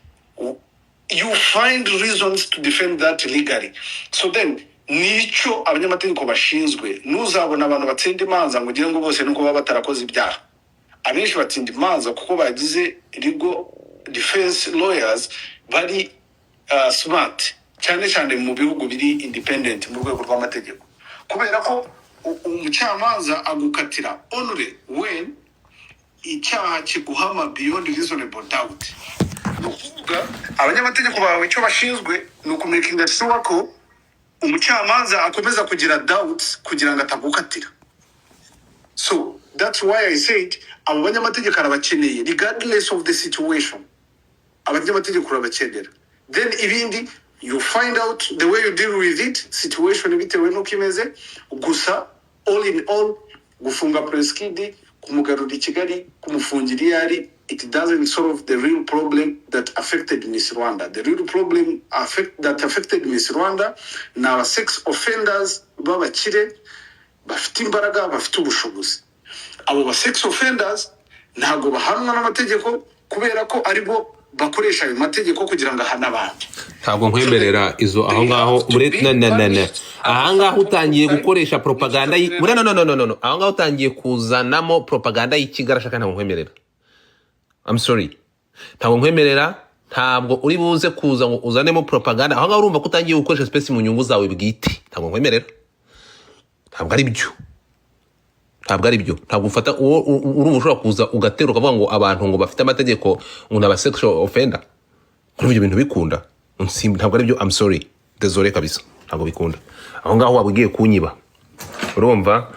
You find reasons to defend that legally. So then nicyo abanyamategeko bashinzwe. Ntuzabona abantu batsinda imanza ngo ugire ngo bose nuko baba batarakoze ibyaha. Abenshi batsinda imanza kuko bagize legal defense lawyers bari smart, cyane cyane mu bihugu biri independent mu rwego rw'amategeko, kubera ko umucamanza agukatira only when icyaha kiguhama beyond reasonable doubt. Ni ukuvuga abanyamategeko bawe icyo bashinzwe ni ukumakinga sure ko umucamanza akomeza kugira doubts kugira ngo atagukatira. So that's why I said abo banyamategeko arabakeneye. Regardless of the situation, abanyamategeko urabakenera. Then ibindi you find out the way you deal with it, situation bitewe n'uko imeze. Gusa all in all, gufunga Prince Kid, kumugarura i Kigali, kumufungira iyo ari, it doesn't solve the real problem that affected Miss Rwanda. The real problem that affected Miss Rwanda ni aba sex offenders b'abakire bafite imbaraga, bafite ubushobozi. Abo ba sex offenders ntabwo bahanwa n'amategeko kubera ko aribo bakoresha ayo mategeko kugira ngo ahane abandi. Ntabwo nkwemerera izo aho ngaho muri na na na na aha ngaho utangiye gukoresha propaganda muri no no no no no no, aho ngaho utangiye kuzanamo propaganda y'ikigarasha kandi ntabwo nkwemerera. I'm sorry, ntabwo nkwemerera. Ntabwo uri buze kuza ngo uzanemo propaganda aho ngaho. Urumva ko utangiye gukoresha space mu nyungu zawe bwite. Ntabwo nkwemerera, ntabwo ari byo, ntabwo ari byo. Ntabwo ufata uwo urumva ushobora kuza ugatera ukavuga ngo abantu ngo bafite amategeko ngo ni aba sexual offender. Kuri ibyo bintu bikunda. Ntabwo ari byo. I'm sorry, désolé kabisa, ntabwo bikunda. Aho ngaho waba ugiye kunyiba. Urumva,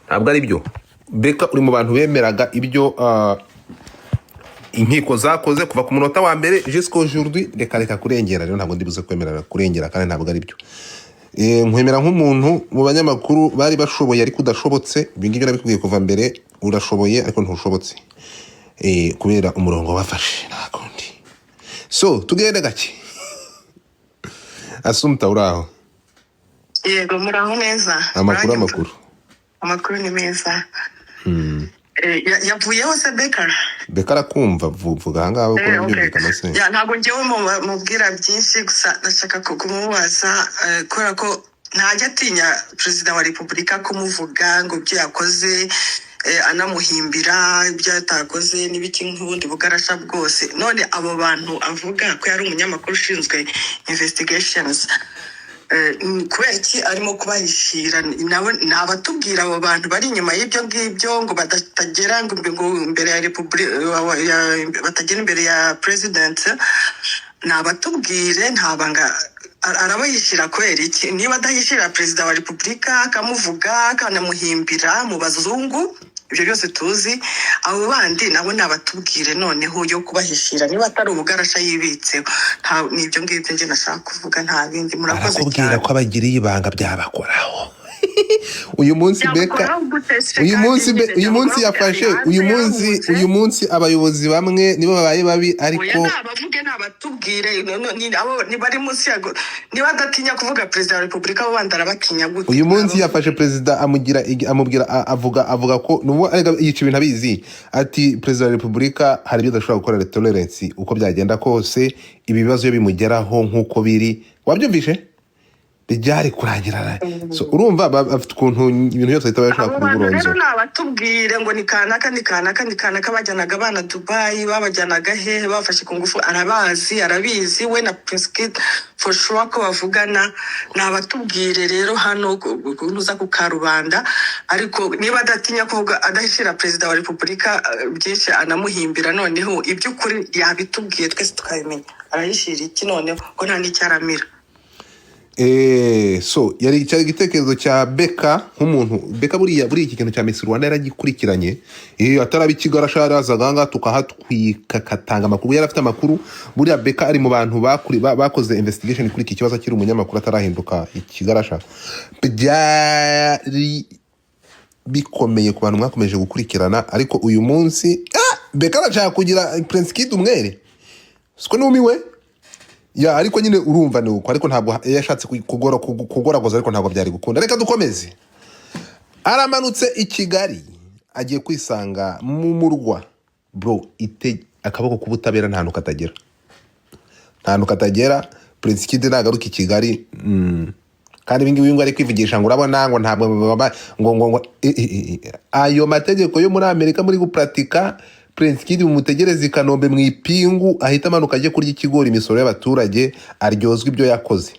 ntabwo ari byo. Beka, uri mu bantu bemeraga ibyo inkiko zakoze kuva ku munota wa mbere jusqu'aujourd'hui. Reka reka kurengera rero, ntabwo ndibuze kwemerera kurengera kandi ntabwo ari byo. Nkwemera nk'umuntu mu banyamakuru bari bashoboye ariko udashobotse. Ibi ngibyo nabikubwiye kuva mbere. Urashoboye ariko ntushobotse, kubera umurongo wafashe, nta kundi. So tugende gake. Asumta, uri aho? Yego, muraho neza? Amakuru? Muranyumva? Amakuru? Amakuru ni meza. Yavuyeho se Beka? Beka arakumva. Vuga ahangaha uko Okay. byumvikana se. Ya, ntabwo ngewe mubwira byinshi, gusa ndashaka kumubaza, kubera ko ntajya atinya Perezida wa Repubulika kumuvuga ngo ibyo yakoze, anamuhimbira ibyo atakoze n'ibiki nk'ubundi bugarasha bwose. None abo bantu avuga ko yari umunyamakuru ushinzwe investigations, kubera iki arimo kubahishira? Nawe ni abatubwira abo bantu bari inyuma y'ibyo ngibyo ngo batagera ngo imbere ya repubulika, batagera imbere ya president. Ni abatubwire, nta banga. Arabahishira kubera iki? Niba adahishira Perezida wa Repubulika, akamuvuga, akanamuhimbira mu bazungu, ibyo byose tuzi, abo bandi nabo nabatubwire noneho yo kubahishira, niba atari ubugarasha yibitseho. Ni ibyo ngibyo njye nashaka kuvuga, nta bindi. Murakoze Arakubwira cyane. ko abagiriye ibanga byabakoraho uyu munsi Beka. Byamukoraho gute se? Uyu Kandi munsi nyine uyu munsi byamukoraho yafashe ari hanze, uyu munsi yarahubutse. Uyu munsi abayobozi bamwe nibo babaye babi. Oya, Ariko nabavuge, nabatubwire. No, ni abo ni bari munsi ya niba adatinya kuvuga Perezida wa Repubulika, abo bandi arabatinya gute? Uyu munsi Nabavuge. yafashe perezida amugira amubwira avuga ko nubwo arega yica ibintu abizi, ati Perezida wa Repubulika hari ibyo adashobora gukora tolerance uko byagenda kose. Ibi bibazo iyo bimugeraho nk'uko biri, wabyumvishe, byari kurangira. So urumva afite ukuntu ibintu byose ahita bashaka Abo bantu rero kubiburonzo. Nabatubwire ngo ni kanaka, ni kanaka, ni kanaka bajyanaga abana Dubayi, babajyanaga hehe, babafashe ku ngufu. Arabazi, arabizi we na Prince Kid for sure ko bavugana. Nabatubwire rero hano nuza ku karubanda. Ariko niba adatinya kuvuga, adahishira Perezida wa Repubulika byinshi, anamuhimbira, noneho iby'ukuri yabitubwiye twese tukabimenya. Arahishira iki noneho ko nta n'icyo aramira? So yari cyari igitekerezo cya Beka nk'umuntu. Beka buriya iki kintu cya Miss Rwanda yaragikurikiranye. Ataraba ikigarasha yarazaga aha ngaha tukahatwika, akatanga amakuru, yari afite amakuru. Buriya Beka ari mu bantu bakoze investigation kuri iki kibazo akiri umunyamakuru, atarahinduka ikigarasha. Byari bikomeye ku bantu mwakomeje gukurikirana. Ariko uyu munsi Beka arashaka kugira Prince Kid umwere, siko numiwe ya. Ariko nyine urumva ni uko, ariko ntabwo yashatse kugoragoza, ariko ntabwo byari gukunda. Reka dukomeze. Aramanutse i Kigali, agiye kwisanga mu murwa. Bro, ite akaboko k'ubutabera nta hantu katagera, nta hantu katagera. Prince Kid nagaruka i Kigali, kandi ibi ngibi ngo ari kwivugisha ngo urabona ngo ntabwo ngo ayo mategeko yo muri Amerika muri gupuratika. Prince Kid mumutegereze i Kanombe mu ipingu, ahita amanuka ajye kurya ikigori, imisoro y'abaturage, aryozwa ibyo yakoze.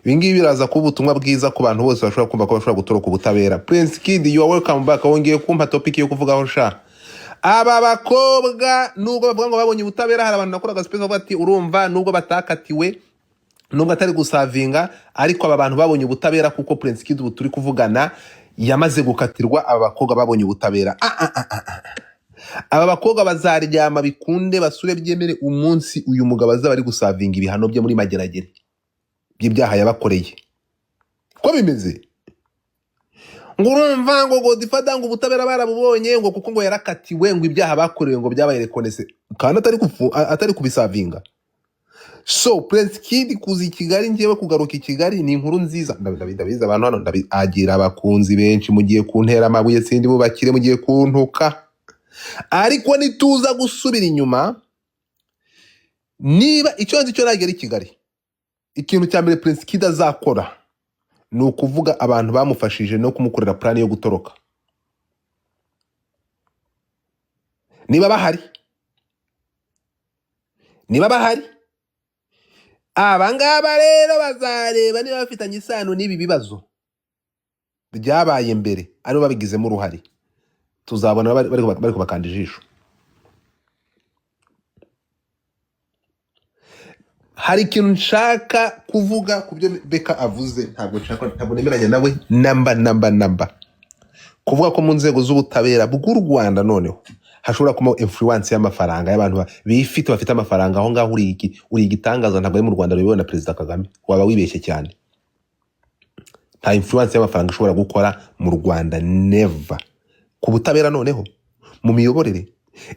Ibi ngibi biraza kuba ubutumwa bwiza ku bantu bose bashobora kumva ko bashobora gutoroka ubutabera. Prince Kid, you are welcome back. Wongeye kumpa topic yo kuvugaho sha. Aba bakobwa nubwo bavuga ngo babonye ubutabera, hari abantu nakoraga space bavuga ati urumva nubwo batakatiwe, nubwo atari gusavinga, ariko aba bantu babonye ubutabera, kuko Prince Kid ubu turi kuvugana yamaze gukatirwa. Aba bakobwa babonye ubutabera. Ah, ah, ah, ah. Aba bakobwa bazaryama bikunde basure byemere umunsi uyu mugabo azaba ari gusavinga ibihano bye muri Mageragere by'ibyaha yabakoreye. Ko bimeze ngo urumva ngo Godfather ngo ubutabera barabubonye, ngo kuko ngo yarakatiwe, ngo ibyaha bakorewe ngo byabaye reconnaissance, kandi atari kubisavinga. So Prince Kid kuza i Kigali, ngewe kugaruka i Kigali ni inkuru nziza. Ndabizi abantu hano agira abakunzi benshi. Mugiye kuntera amabuye, sindi bubakire, mugiye kuntuka, ariko nituza gusubira inyuma, niba icyo nzi cyo nagera i Kigali, ikintu cya mbere Prince Kid azakora ni ukuvuga abantu bamufashije no kumukorera plan yo gutoroka, niba bahari, niba bahari. Aba ngaba rero bazareba niba bafitanye isano n'ibi bibazo byabaye mbere, aribo babigizemo uruhare. Tuzabona bari kubakanda ijisho. Hari ikintu nshaka kuvuga ku byo Beka avuze. Ntabwo nshaka, ntabwo nemeranya nawe namba namba namba kuvuga ko mu nzego z'ubutabera bw'u Rwanda noneho hashobora kubaho influence y'amafaranga y'abantu bifite, bafite amafaranga aho ngaho. Uri iki? Uri igitangaza. Ntabwo ari mu Rwanda ruyobowe na Perezida Kagame, waba wibeshye cyane. Nta influence y'amafaranga ishobora gukora mu Rwanda, never. Ku butabera noneho mu miyoborere,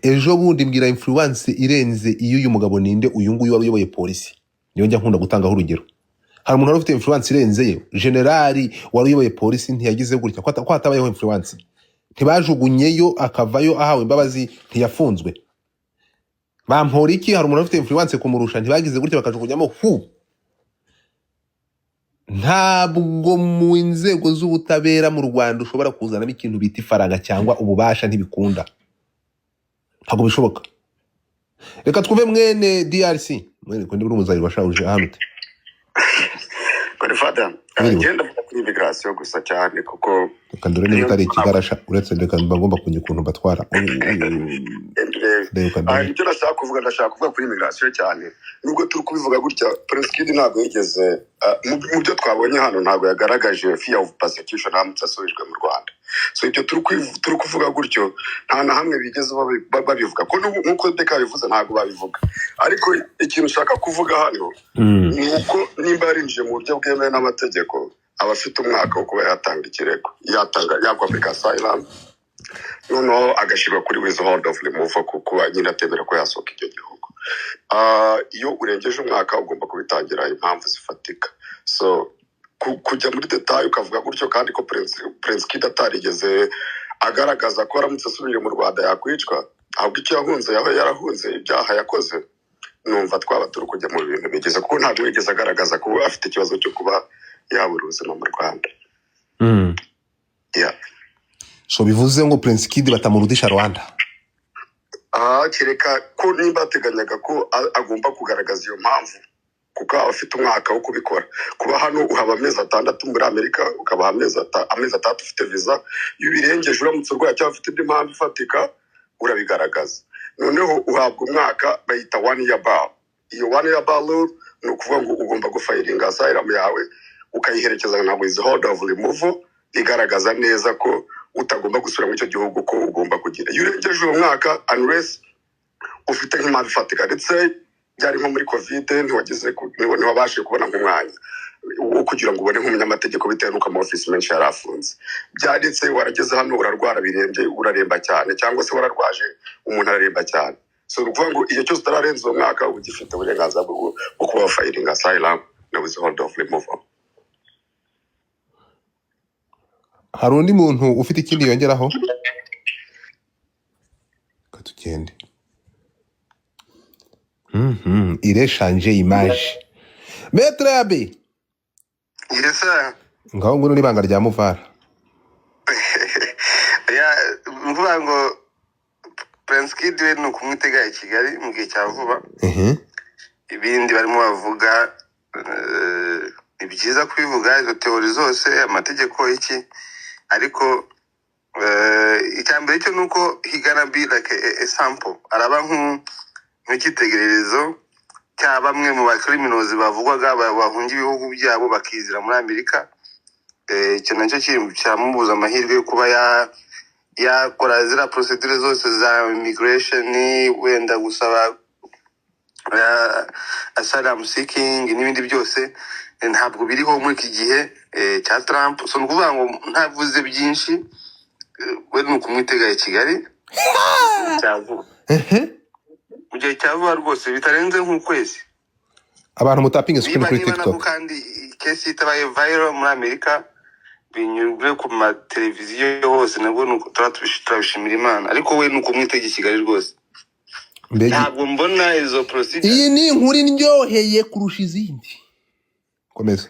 ejo bundi mbwira influence irenze iyo uyu mugabo ninde, uyu nguyu wari uyoboye polisi, niyo njya nkunda gutangaho urugero. Hari umuntu wari ufite influence irenze ye? Generali wari uyoboye polisi ntiyagize gutya ko hatabayeho influence? Ntibajugunyeyo akavayo ahawe imbabazi, ntiyafunzwe? Bampora iki? Hari umuntu ufite influence kumurusha? Ntibagize gutya bakajugunyamo hu? Ntabwo mu nzego z'ubutabera mu Rwanda ushobora kuzanamo ikintu bita ifaranga cyangwa ububasha, ntibikunda, ntabwo bishoboka. Reka twumve mwene DRC, mwene ko ndi umuzayirwa shawuje hano ute. Godfather. Mwiriwe. Ngenda mvuga kuri immigration gusa cyane kuko Reka ndore niba niyo utari ikigarasha, uretse reka mba ngomba kumenya ukuntu batwara. Ndebe. Reka ndore. Icyo nashaka kuvuga, ndashaka kuvuga kuri immigration cyane. Nubwo turi kubivuga gutya, Prince Kid ntabwo yigeze, mu byo twabonye hano, ntabwo yagaragaje fear of persecution aramutse asubijwe mu Rwanda. So ibyo turi kuvuga gutyo, nta na hamwe bigeze babivuga ko nk'uko Deka bivuze, ntabwo babivuga. Ariko ikintu ushaka kuvuga hano ni uko nimba yarinjiye mu buryo bwemewe n'amategeko, aba afite umwaka wo kuba yatanga ikirego, yatanga yakwapurika asylum, noneho agashyirwa kuri withhold of removal, kuba nyine atemera ko yasohoka icyo gihugu. Iyo urengeje umwaka ugomba kubitangira impamvu zifatika. So kujya muri detail ukavuga gutyo kandi ko Prince Kid atarigeze agaragaza ko aramutse asubiye mu Rwanda yakwicwa, ahubwo icyo yahunze yaba yarahunze ibyaha yakoze, numva twaba turi kujya mu bintu bigeze, kuko ntabwo yigeze agaragaza ko afite ikibazo cyo kuba yabura ubuzima mu Rwanda. Yeah. So bivuze ngo Prince Kid batamurudisha Rwanda? Aha kereka ko nimba yateganyaga ko agomba kugaragaza iyo mpamvu, kuko aba afite umwaka wo kubikora. Kuba hano uhaba amezi 6 muri Amerika, ukabaha amezi 6 ufite visa. Iyo ubirengeje, uramutse urwaye cyangwa ufite indi mpamvu ifatika, urabigaragaza, noneho uhabwa umwaka, bayita one year bar. Iyo one year bar rule ni ukuvuga ngo ugomba gufilinga asylum yawe, ukayiherekeza na withhold of removal igaragaza neza ko utagomba gusubira muri icyo gihugu, ko ugomba kugira. Iyo urengeje uwo mwaka, unless ufite nk'impamvu ifatika, ndetse byari nko muri COVID, ntiwabashije kubona nk'umwanya wo kugira ngo ubone nk'umunyamategeko bitewe n'uko ama ofisi menshi yari afunze, byanditse warageze hano urarwara birembye, uraremba cyane, cyangwa se wararwaje umuntu araremba cyane. So ni ukuvuga ngo igihe cyose utararenza uwo mwaka, uba ugifite uburenganzira bwo kuba wafilinga asylum na withhold of removal. Hari undi muntu ufite ikindi yongeraho? Reka tugende. Ireshanje image, Maître Abe. Yes, sir. Ngaho ngwino n'ibanga rya muvara. Ya, mvuga ngo Prince Kid we ni ukumwitega i Kigali mu gihe cya vuba. Ibindi barimo bavuga, ni byiza kubivuga, izo théorie zose, amategeko, iki, ariko icya mbere cyo ni uko he gonna be like a sample, araba nk'icyitegererezo cya bamwe mu bacriminals bavugwaga bahunga ibihugu byabo bakizira muri Amerika. Icyo nacyo cyamubuza amahirwe yo kuba yakora ziriya procedure zose za immigration, wenda gusaba asylum seeking n'ibindi byose. Ntabwo biriho muri iki gihe cya Trump. So ni ukuvuga ngo ntavuze byinshi, we ni ukumwitega i Kigali cya vuba, mu gihe cya vuba rwose, bitarenze nk'ukwezi. Abantu mutapinge screen Niba kuri niba nabwo TikTok. kandi case itabaye viral muri Amerika, binyuze ku mateleviziyo hose, nabwo ni uko turabishimira Imana. Ariko we ni ukumwitega i Kigali rwose. Mbega! Ntabwo mbona izo procedures. Iyi ni inkuru indyoheye kurusha izindi, komeza.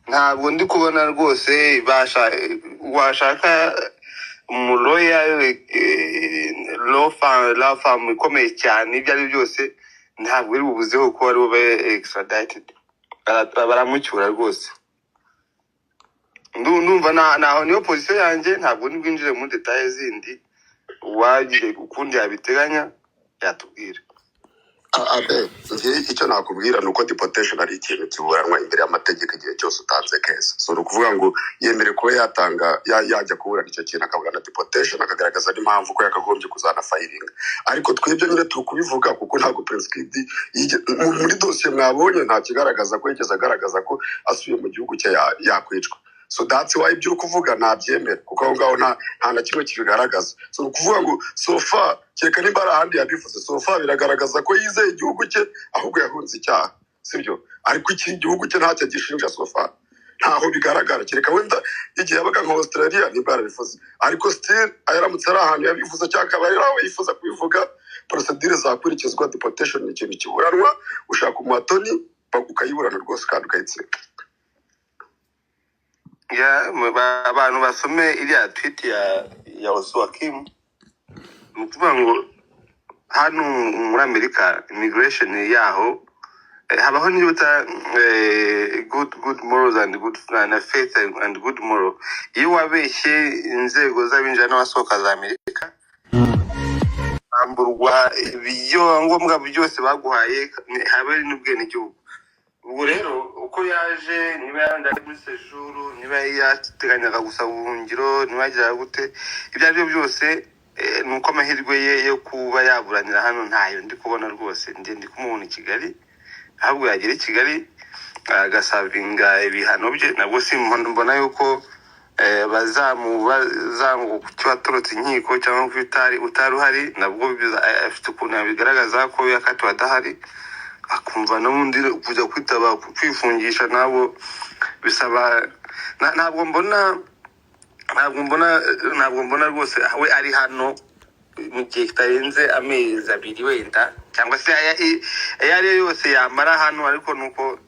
Ntabwo ndi kubona rwose washaka umulawyer, law firm ikomeye cyane, ibyo ari byo byose, ntabwo iri bubuzeho ko ari bube extradited. Baramucyura rwose. Ndumva naho niyo position yanjye, ntabwo ndi bwinjire muri détails zindi. Uwagiye ukundi yabiteganya yatubwira. Abe, njye icyo nakubwira ni uko deportation ari ikintu kiburanwa imbere y'amategeko igihe cyose utanze case. So ni ukuvuga ngo yemerewe kuba yatanga, yajya kuburana icyo kintu, akaburana deportation, akagaragaza n'impamvu ko yakagombye kuzanafilinga. Ariko twebwe nyine turi kubivuga kuko ntabwo Prince Kid muri dosiye mwabonye nta kigaragaza ko yigeze agaragaza ko asubiye mu gihugu cye yakwicwa. So that's why ibyo uri kuvuga ntabyemera, kuko aho ngaho nta na kimwe kibigaragaza. So ni ukuvuga ngo so far, kereka nimba hari ahandi yabivuze, so far biragaragaza ko yizeye igihugu cye, ahubwo yahunze icyaha, sibyo? Ariko iki gihugu cye ntacyo gishinja so far, ntaho bigaragara, kereka wenda igihe yabaga nka Australia nimba yarabivuze. Ariko still aramutse ari ahantu yabivuze cyangwa akaba ari aho yifuza kubivuga, procedure zakurikizwa. Deportation ni ikintu kiburanwa, ushaka umuattorney ukayiburana rwose kandi ukayitsinda. Ya, abantu basome iriya tweet ya Oswakim. Ni ukuvuga ngo hano muri Amerika immigration yaho Habaho n'ibyo bita good morals and good and faith and good moral. Iyo wabeshye inzego z'abinjira n'abasohoka za Amerika, amburwa ibyangombwa byose baguhaye, habe n'ubwenegihugu. Ubwo rero uko yaje, niba yarandi ari muri séjour, niba yateganyaga gusaba ubuhungiro, niba yagiraga gute, ibyo ari byo byose, ni uko amahirwe ye yo kuba yaburanira hano ntayo ndi kubona rwose. Ndi kumubona i Kigali. Ahubwo yagera i Kigali agasavinga ibihano bye, nabwo simbona yuko bazamubaza ngo kuki watorotse inkiko cyangwa ko utari uhari. Nabwo afite ukuntu yabigaragaza ko yakatiwe adahari, akumva n'ubundi kujya kwitaba kwifungisha ntabwo bisaba. Ntabwo mbona rwose we ari hano mu gihe kitarenze amezi 2 wenda, cyangwa se ayo ari yo yose yamara hano, ariko nuko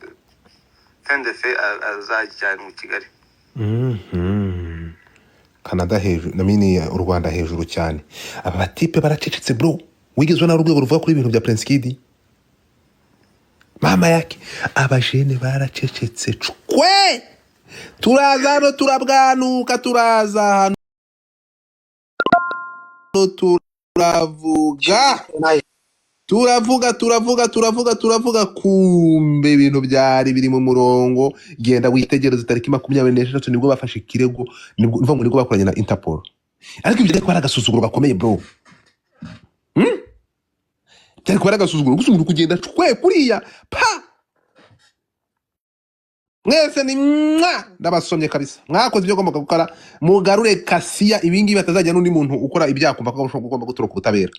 sendefe azajyanwa i Kigali. Canada hejuru na mini, u Rwanda hejuru cyane. Aba batipe baracecetse, bro. Wigeze ubona urwego ruvuga kuri ibintu bya Prince Kid? Mama yake, abajene baracecetse cwe. Turaza hano turabwanuka, turaza hano turavuga, turavuga, turavuga, turavuga, turavuga. Kumbe ibintu byari biri mu murongo. Genda witegereze, tariki 26 nibwo bafashe ikirego, nibwo mva ngo nibwo bakoranye na Interpol. Ariko ibyo byari kuba ari agasuzuguro gakomeye, bro. Byari kuba ari agasuzuguro gusa umuntu kugenda cwe kuriya pa. Mwese ni mwa, ndabasomye kabisa. Mwakoze ibyo ugomba gukora, mugarure kasiya. Ibingibi batazajya n'undi muntu ukora ibyaha kumva ko ugomba gutoroka ubutabera.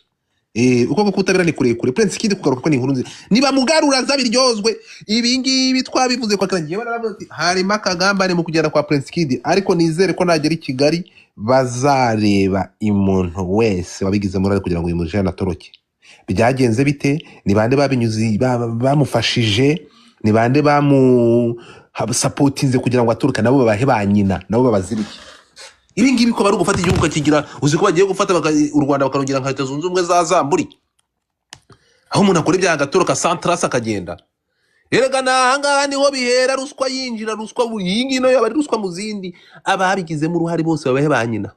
Uko kutabera ni kurekure. Prince Kid kugaruka ko ni inkuru nziza, niba mugarura azabiryozwe. Ibi ngibi twabivuze kwa karangiye, baravuze ati harimo akagambane mu kugenda kwa Prince Kid, ariko nizere ko nagera i Kigali bazareba umuntu wese wabigizemo uruhare kugira ngo uyu mujene atoroke. Byagenze bite? Ni bande babinyuze, bamufashije? Ni bande bamusapotinze kugira ngo atoroke? Nabo babahe ba nyina, nabo babazirike. Ibi ngibi ko bari gufata igihugu ukakigira, uzi ko bagiye gufata u Rwanda bakarongera nka Leta Zunze Ubumwe za Zamburi, aho umuntu akora ibyaha agatoroka santarasi akagenda. Erega ni ahangaha niho bihera ruswa yinjira, ruswa iyi ngiyi nayo yaba ari ruswa mu zindi. Ababigizemo uruhare bose babahe ba nyina.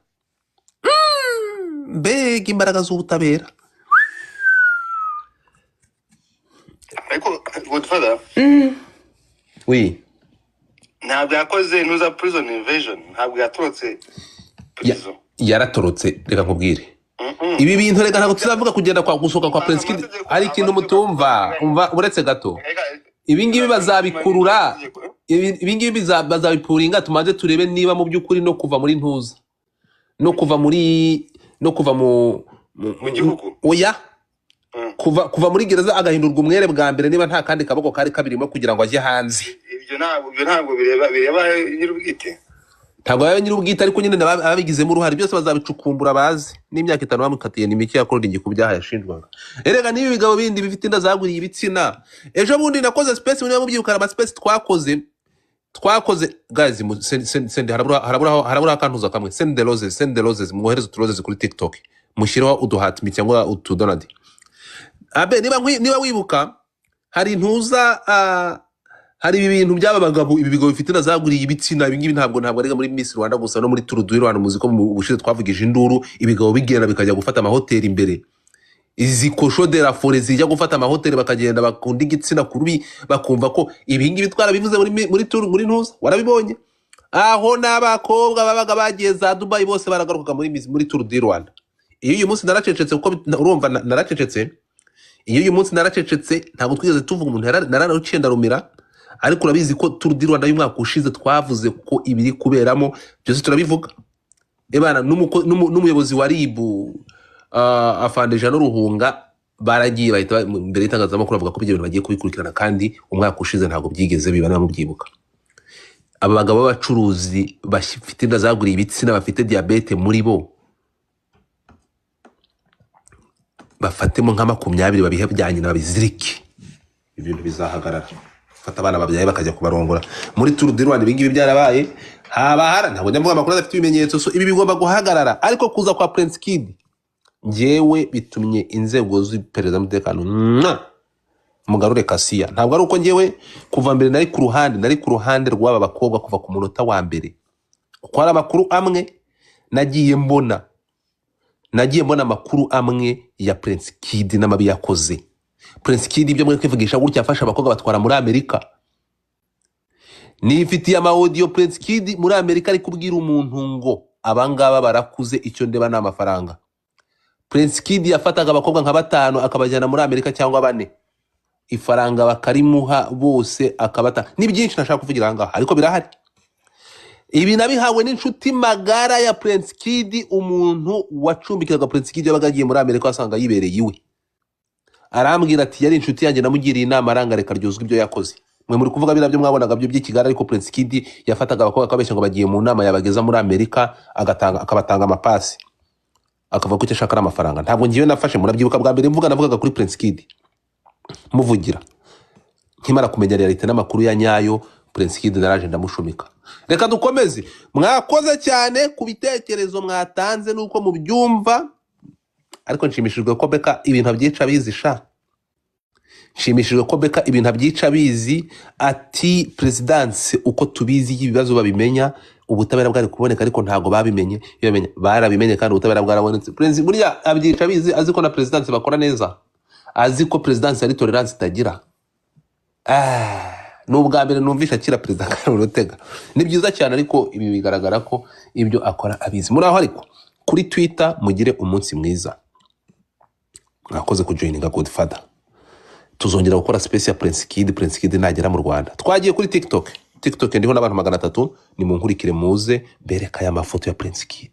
Mbega imbaraga z'ubutabera! Ariko Godfather, Oui. ntabwo yakoze ntuza prison invasion, ntabwo yatorotse prison. Yaratorotse, reka nkubwire. Ibi bintu reka ntabwo tuzavuga kugenda kwa gusohoka kwa Prince Kid. Amategeko Hari ikintu amategeko mutumva. Umva, uretse gato, ibi ngibi bazabikurura. Amategeko. Ibi ngibi bazabipuringa, tumaze turebe niba mu by'ukuri no kuva muri ntuza, no kuva muri, no kuva mu Mu gihugu. Oya. Kuva muri gereza agahindurwa umwere bwa mbere, niba nta kandi kaboko kari kabirimo kugira ngo ajye hanze. Ibyo ntabwo bireba nyir'ubwite. Ntabwo yaba nyir'ubwite, ariko nyine ababigizemo uruhare byose bazabicukumbura bazi. N'imyaka 5 bamukatiye ni mike yakorera ku byaha yashinjwaga. Erega n'ibi bigabo bindi bifite inda zaguriye ibitsina, ejo bundi nakoze space, niba mubyibuka ama space twakoze. Guys, send, harabura akantuza kamwe. Send the roses, send the roses, mwohereze utu roses kuri TikTok, mushyireho uduhatimi cyangwa utudonadi. Abe niba wibuka, hari intuza, hari ibi bintu by'aba bagabo, ibi bigo bifite inda zaguriye ibitsina. Ibi ngibi ntabwo ari muri Miss Rwanda gusa, no muri Tour du Rwanda. Muzi ko mu bushize twavugije induru, ibigabo bigenda bikajya gufata amahoteli imbere, izi cochons de la forêt zijya gufata amahoteli, bakagenda bakunda igitsina kurubi, bakumva ko ibi ngibi twarabivuze muri tour, muri ntuza. Warabibonye aho n'abakobwa babaga bagiye za Dubai bose baragarukaga muri Tour du Rwanda. Iyo uyu munsi naracecetse kuko urumva naracecetse. Iyo uyu munsi naracecetse, ntabwo twigeze tuvuga umuntu nararuciye ndarumira. Ariko urabizi ko Tour du Rwanda y'umwaka ushize twavuze ko ibiri kuberamo byose turabivuga. Ebana n'umuyobozi wa RIB, afande Jean Ruhunga, baragiye bahita imbere y'itangazamakuru bavuga ko ibyo bintu bagiye kubikurikirana, kandi umwaka ushize ntabwo byigeze biba. Niba mubyibuka, aba bagabo b'abacuruzi bafite inda zaguriye ibitsina, bafite diyabete muri bo, bafatemo nka 20 babihe bya nyina, babizirike, ibintu bizahagarara. Fata abana babyaye bakajya kubarongora muri Tour du Rwanda, ibingibi byarabaye. Haba hara ntabwo njya mvuga amakuru adafite ibimenyetso. So ibi bigomba guhagarara. Ariko kuza kwa Prince Kid, njyewe bitumye inzego z'iperereza n'umutekano, mwa Mugarure Kasiya. Ntabwo ari uko ngewe kuva mbere nari ku ruhande rw'aba bakobwa kuva ku munota wa mbere, kuko hari amakuru amwe nagiye mbona, amakuru amwe ya Prince Kid n'amabi yakoze Prince Kid. Ibyo mwe kwivugisha gutya, afasha abakobwa batwara muri Amerika. Nifitiye ama audio Prince Kid muri Amerika ari kubwira umuntu ngo abangaba barakuze, icyo ndeba ni amafaranga. Prince Kid yafataga abakobwa nka batanu akabajyana muri Amerika cyangwa bane, ifaranga bakarimuha bose akabata. Ni byinshi ntashaka kuvugira aha ngaha, ariko birahari. Ibi nabihawe n'inshuti magara ya Prince Kid, umuntu wacumbikiraga Prince Kid yabaga agiye muri Amerika, wasanga yibereye iwe. Arambwira ati yari inshuti yanjye, namugiriye inama aranga, reka ryuzwe ibyo yakoze. Mwe muri kuvuga biriya byo mwabonaga byo by'i Kigali, ariko Prince Kid yafataga abakobwa akabeshya ngo bagiye mu nama, yabageza muri Amerika agatanga, akabatanga amapasi, akavuga ko icyo ashaka ari amafaranga. Ntabwo ngiwe nafashe, murabyibuka bwa mbere mvuga, navugaga kuri Prince Kid muvugira. Nkimara kumenya réalité n'amakuru ya nyayo, Prince Kid naraje ndamushumika. Reka dukomeze. Mwakoze cyane ku bitekerezo mwatanze n'uko mubyumva, ariko nshimishijwe ko Beka ibintu abyica abizi sha. Nshimishijwe ko Beka ibintu abyica abizi. Ati perezidansi uko tubizi ibibazo babimenya, ubutabera bwari kuboneka, ariko ntabwo babimenye. Iyo bamenya, barabimenye kandi ubutabera bwarabonetse. Perezida burya abyica abizi, azi ko na perezidansi bakora neza, azi ko perezidansi ari tolerance itagira. Ah, ni ubwa mbere numvisha akira perezida Karol Rutega, ni byiza cyane, ariko ibi bigaragara ko ibyo akora abizi. Muri aho ariko kuri Twitter, mugire umunsi mwiza. Mwakoze kujoininga Godfather. Tuzongera gukora space ya Prince Kid, Prince Kid nagera mu Rwanda. Twagiye kuri TikTok. TikTok ndiho n'abantu 300, ni munkurikire muze bereka aya mafoto ya Prince Kid.